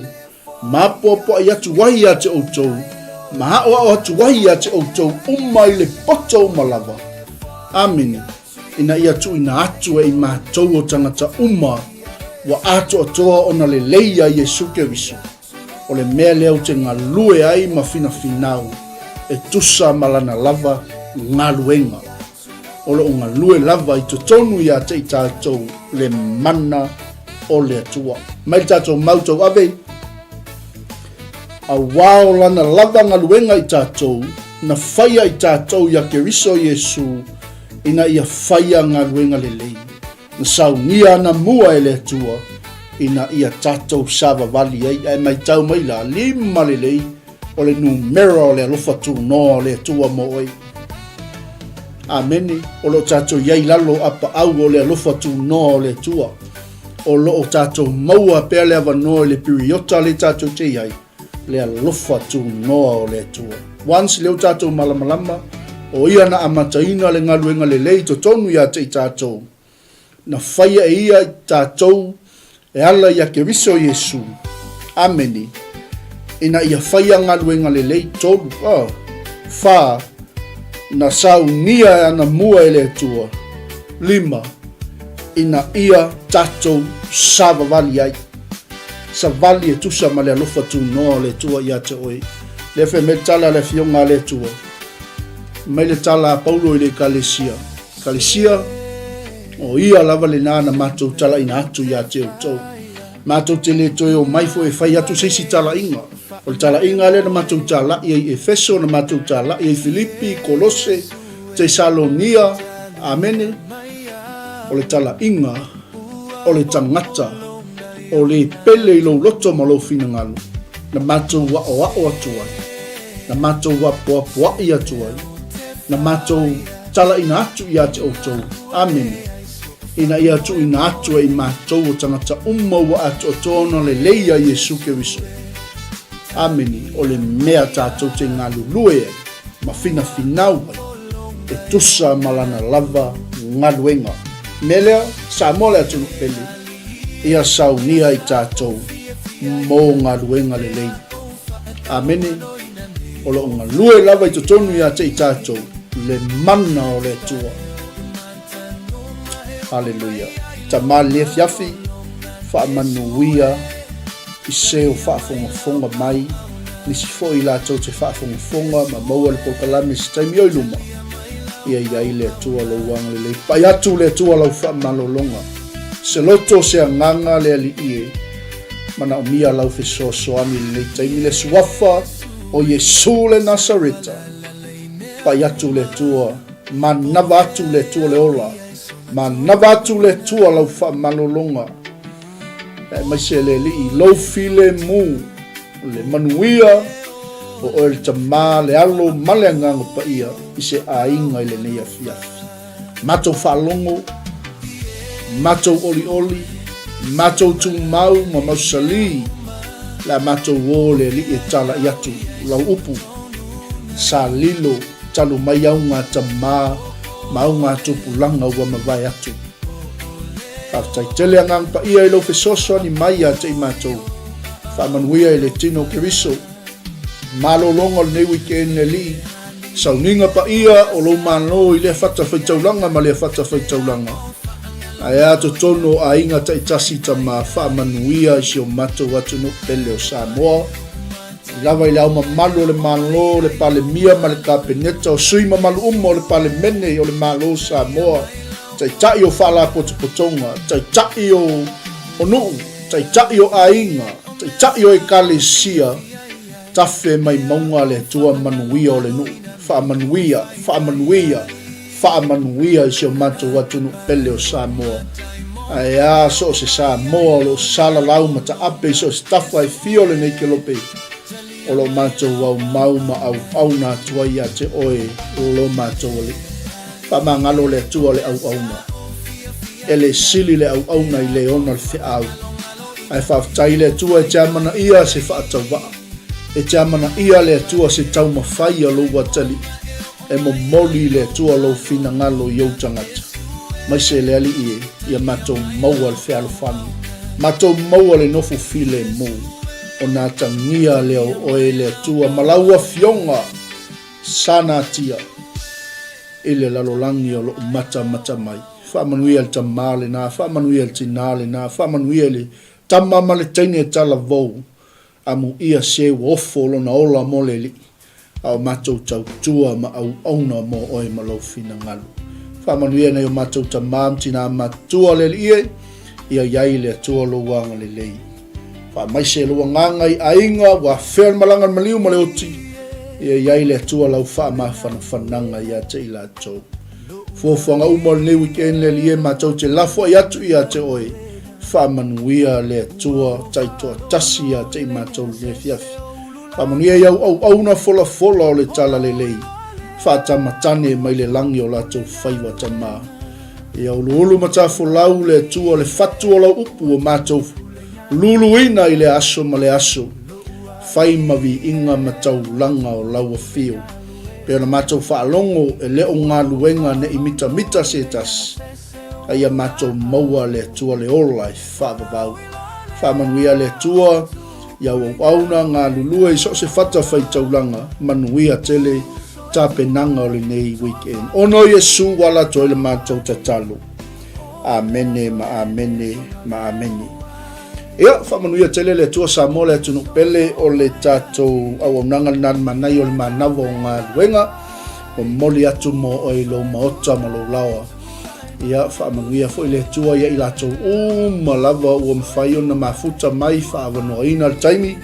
ma apoapoai atu ai ia te outou, ma aʻoaʻo atu ai ia te outou uma i le poto uma lava. Amene. Ina ia tuuina atu e i matou o tagata uma ua atoatoa ona lelei ia Iesu Keriso, o le mea lea ou te galue ai ma finafinau e tusa ma lana lava galuega. O lo o galue lava i totonu ia te i tatou le mana o le Atua. Mai le tatou mau tauave, auā o lana lava galuega i tatou, na faia i tatou ia Keriso Iesu, ina ia faia galuega lelei, na saunia ana mua e le Atua, ina ia tatou savavali ai. Ae maitau mai la, lima lelei o le numera o le alofa tunoa o le Atua mo oe. Amene. O lo o tatou i ai lalo apaau o le alofa tunoa o le Atua. O lo o tatou maua pea le avanoa i le piriota le tatou te i ai, le alofa tunoa o le Atua. Once lea ua tatou malamalama, o ia na amataina le galuega lelei i totonu ia te i tatou, na faia e ia i tatou e ala ia Keriso Iesu. Amene. Ina ia faia galuega lelei, 3, oh, 4, na saunia e ana mua e le Atua, 5, ina ia tatou savavali ai. Savali e tusa ma le alofa tunoa o le Atua ia te oe. Lea fai mai le tala a le Afioga a le Atua, mai le tala a Paulo i le Ekalesia, Ekalesia, o ia lava lena na matou talaina atu ia te outou. Matou te le toe omai foi e fai atu se isi talaiga. O le talaiga lea na matou talai ai i Efeso, na matou talai ai i Filipi, Kolose, Tesalonia, Amene. O le talaiga o le tagata o le pele i lou loto ma lou finagalo, na matou aʻoaʻo atu ai, na matou apoapoaʻi atu ai, na matou talaina atu ia te outou. Amene. Ina ia tuuina atu e i matou o tagata uma ua atoatoa ona lelei ia Iesu Keriso. Amene. O le mea tatou te galulue ai ma finafinau ai, e tusa ma lana lava galuega. Mea lea, Samoa le atunuu pele, ia saunia i tatou mo galuega lelei. Amene. O lo o galue lava i totonu ia te i tatou le mana o le Atua. Haleluia. Tama le afiafi, faamanuia i se o faafogafoga mai, nisi foi latou te faafogafoga ma maua le polokalame se taimi o i luma. Ia i ai le Atua lou agalelei. Pai atu le Atua lau faamalologa. Se loto se agaga le Alii e. Manaomia lau fesoasoani i lenei taimi le suafa o Iesu le Nasareta. Pai atu le Atua, manava atu le Atua le ola, manava atu le Atua lau faamalologa. Aemaise le Alii lou filemu, le manuia, o oe le Tama, le Alo ma le Agaga Paia i se aiga i lenei afiafi. Matou faalogo, matou olioli, matou tumau ma mausali, le a matou o le Alii e talaʻi atu lau upu. Sa lilo talu mai auga tama ma auga tupulaga ua mavae atu. Faafetai tele Agaga Paia i lou fesoasoani mai ia te i matou. Faamanuia i le tino o Keriso. Malologa o lenei weekend le Alii, sauniga paia o lou Malo i lea fatafaitaulaga ma lea fatafaitaulaga. Ae a totonu o aiga taitasi tama faamanuia i si o matou atunuu pele o Samoa. I lava i le ao mamalu o le Malo, le Palemia ma le Kapeneta, o sui mamalu uma o le Palemene o le Malo o Samoa, Taitai o Faalapotopotoga, Taitai o nuu, Taitai o aiga, Taitai o Ekalesia. Tafe mai mauga a le Atua manuia o le nuu. Faamanuia, faamanuia, faamanuia i si o matou atunuu pele o Samoa. Ae a so o se Samoa o lo o salalau ma taape i so o se tafa e fia o lenei kelope, o lo o matou aumau ma auauna atu ai ia te oe lo matou Alii. Faamagalo le Atua le auauna. E le sili le auauna i le ona le feau. Ae faafetai i le Atua e te amanaia se faatauvaa. E te amanaia le Atua se taumafai a lou atalii. E momoli i le Atua lou finagalo i ou tagata. Maise le Alii e, ia matou maua le fealofani, matou maua le nofo filemu, ona atagia lea o Oe le Atua ma lau Afioga sanatia i le lalolagi o loo matamata mai. Faamanuia i le tama lena, faamanuia i le tina lena, faamanuia i le tama ma le teine talavou, amuia se ua ofo lona ola mo le Alii, a o matou tautua ma auauna mo Oe ma Lou finagalo. Faamanuia nai o matou tama ma tina matutua le Alii e, ia i ai le Atua Lou agalelei. Faamaise lou agaga i aiga ua afea le malaga a le maliu ma le oti, ia i ai le Atua lau faamafanafanaga ia te i latou. Fuafuaga uma o lenei weekend le Alii e matou te lafoai atu ia te Oe, faamanuia le Atua taitoatasi ia te i matou lenei afiafi. Faamanuia i au auauna folafola o le talalelei, faatamatane mai le lagi o latou faiva tama. Ia uluulu ma tafolau le Atua le fatu o lau upu ua matou luluina i le aso ma le aso. Fai ma viiga ma taulaga o lau afio. Pei ona matou faalogo e le o galuega ne i mitamita se tasi, a ia matou maua le Atua le ola e faavavau. Faamanuia le Atua i au auauna galulue i so o se fata faitaulaga, manuia tele tapenaga o lenei weekend. Ona o Iesu ua ala atu ai le matou tatalo. Amene ma amene ma amene. Ia, faamanuia tele le Atua Samoa le atunuu pele o le tatou auaunaga lena le manaia o le manava o galuega. Momoli atu mo oe i lou maota ma lou laoa. Ia, faamanuia foi le Atua ia i latou uma lava ua mafai ona mafuta mai faaavanoaina le taimi.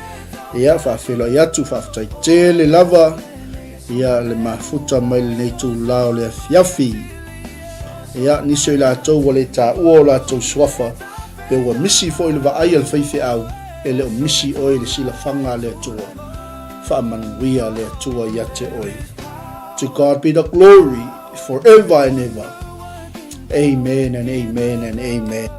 Ia, faafeiloai atu, faafetai tele lava ia le mafuta mai lenei itula o le afiafi. Ia, nisi o i latou ua le taua o latou suafa, pe ua misi foi le vaai a le faifeau, e le o misi oe i le silafaga a le Atua. Faamanuia le Atua ia te oe. To God be the glory forever and ever. Amen and amen and amen.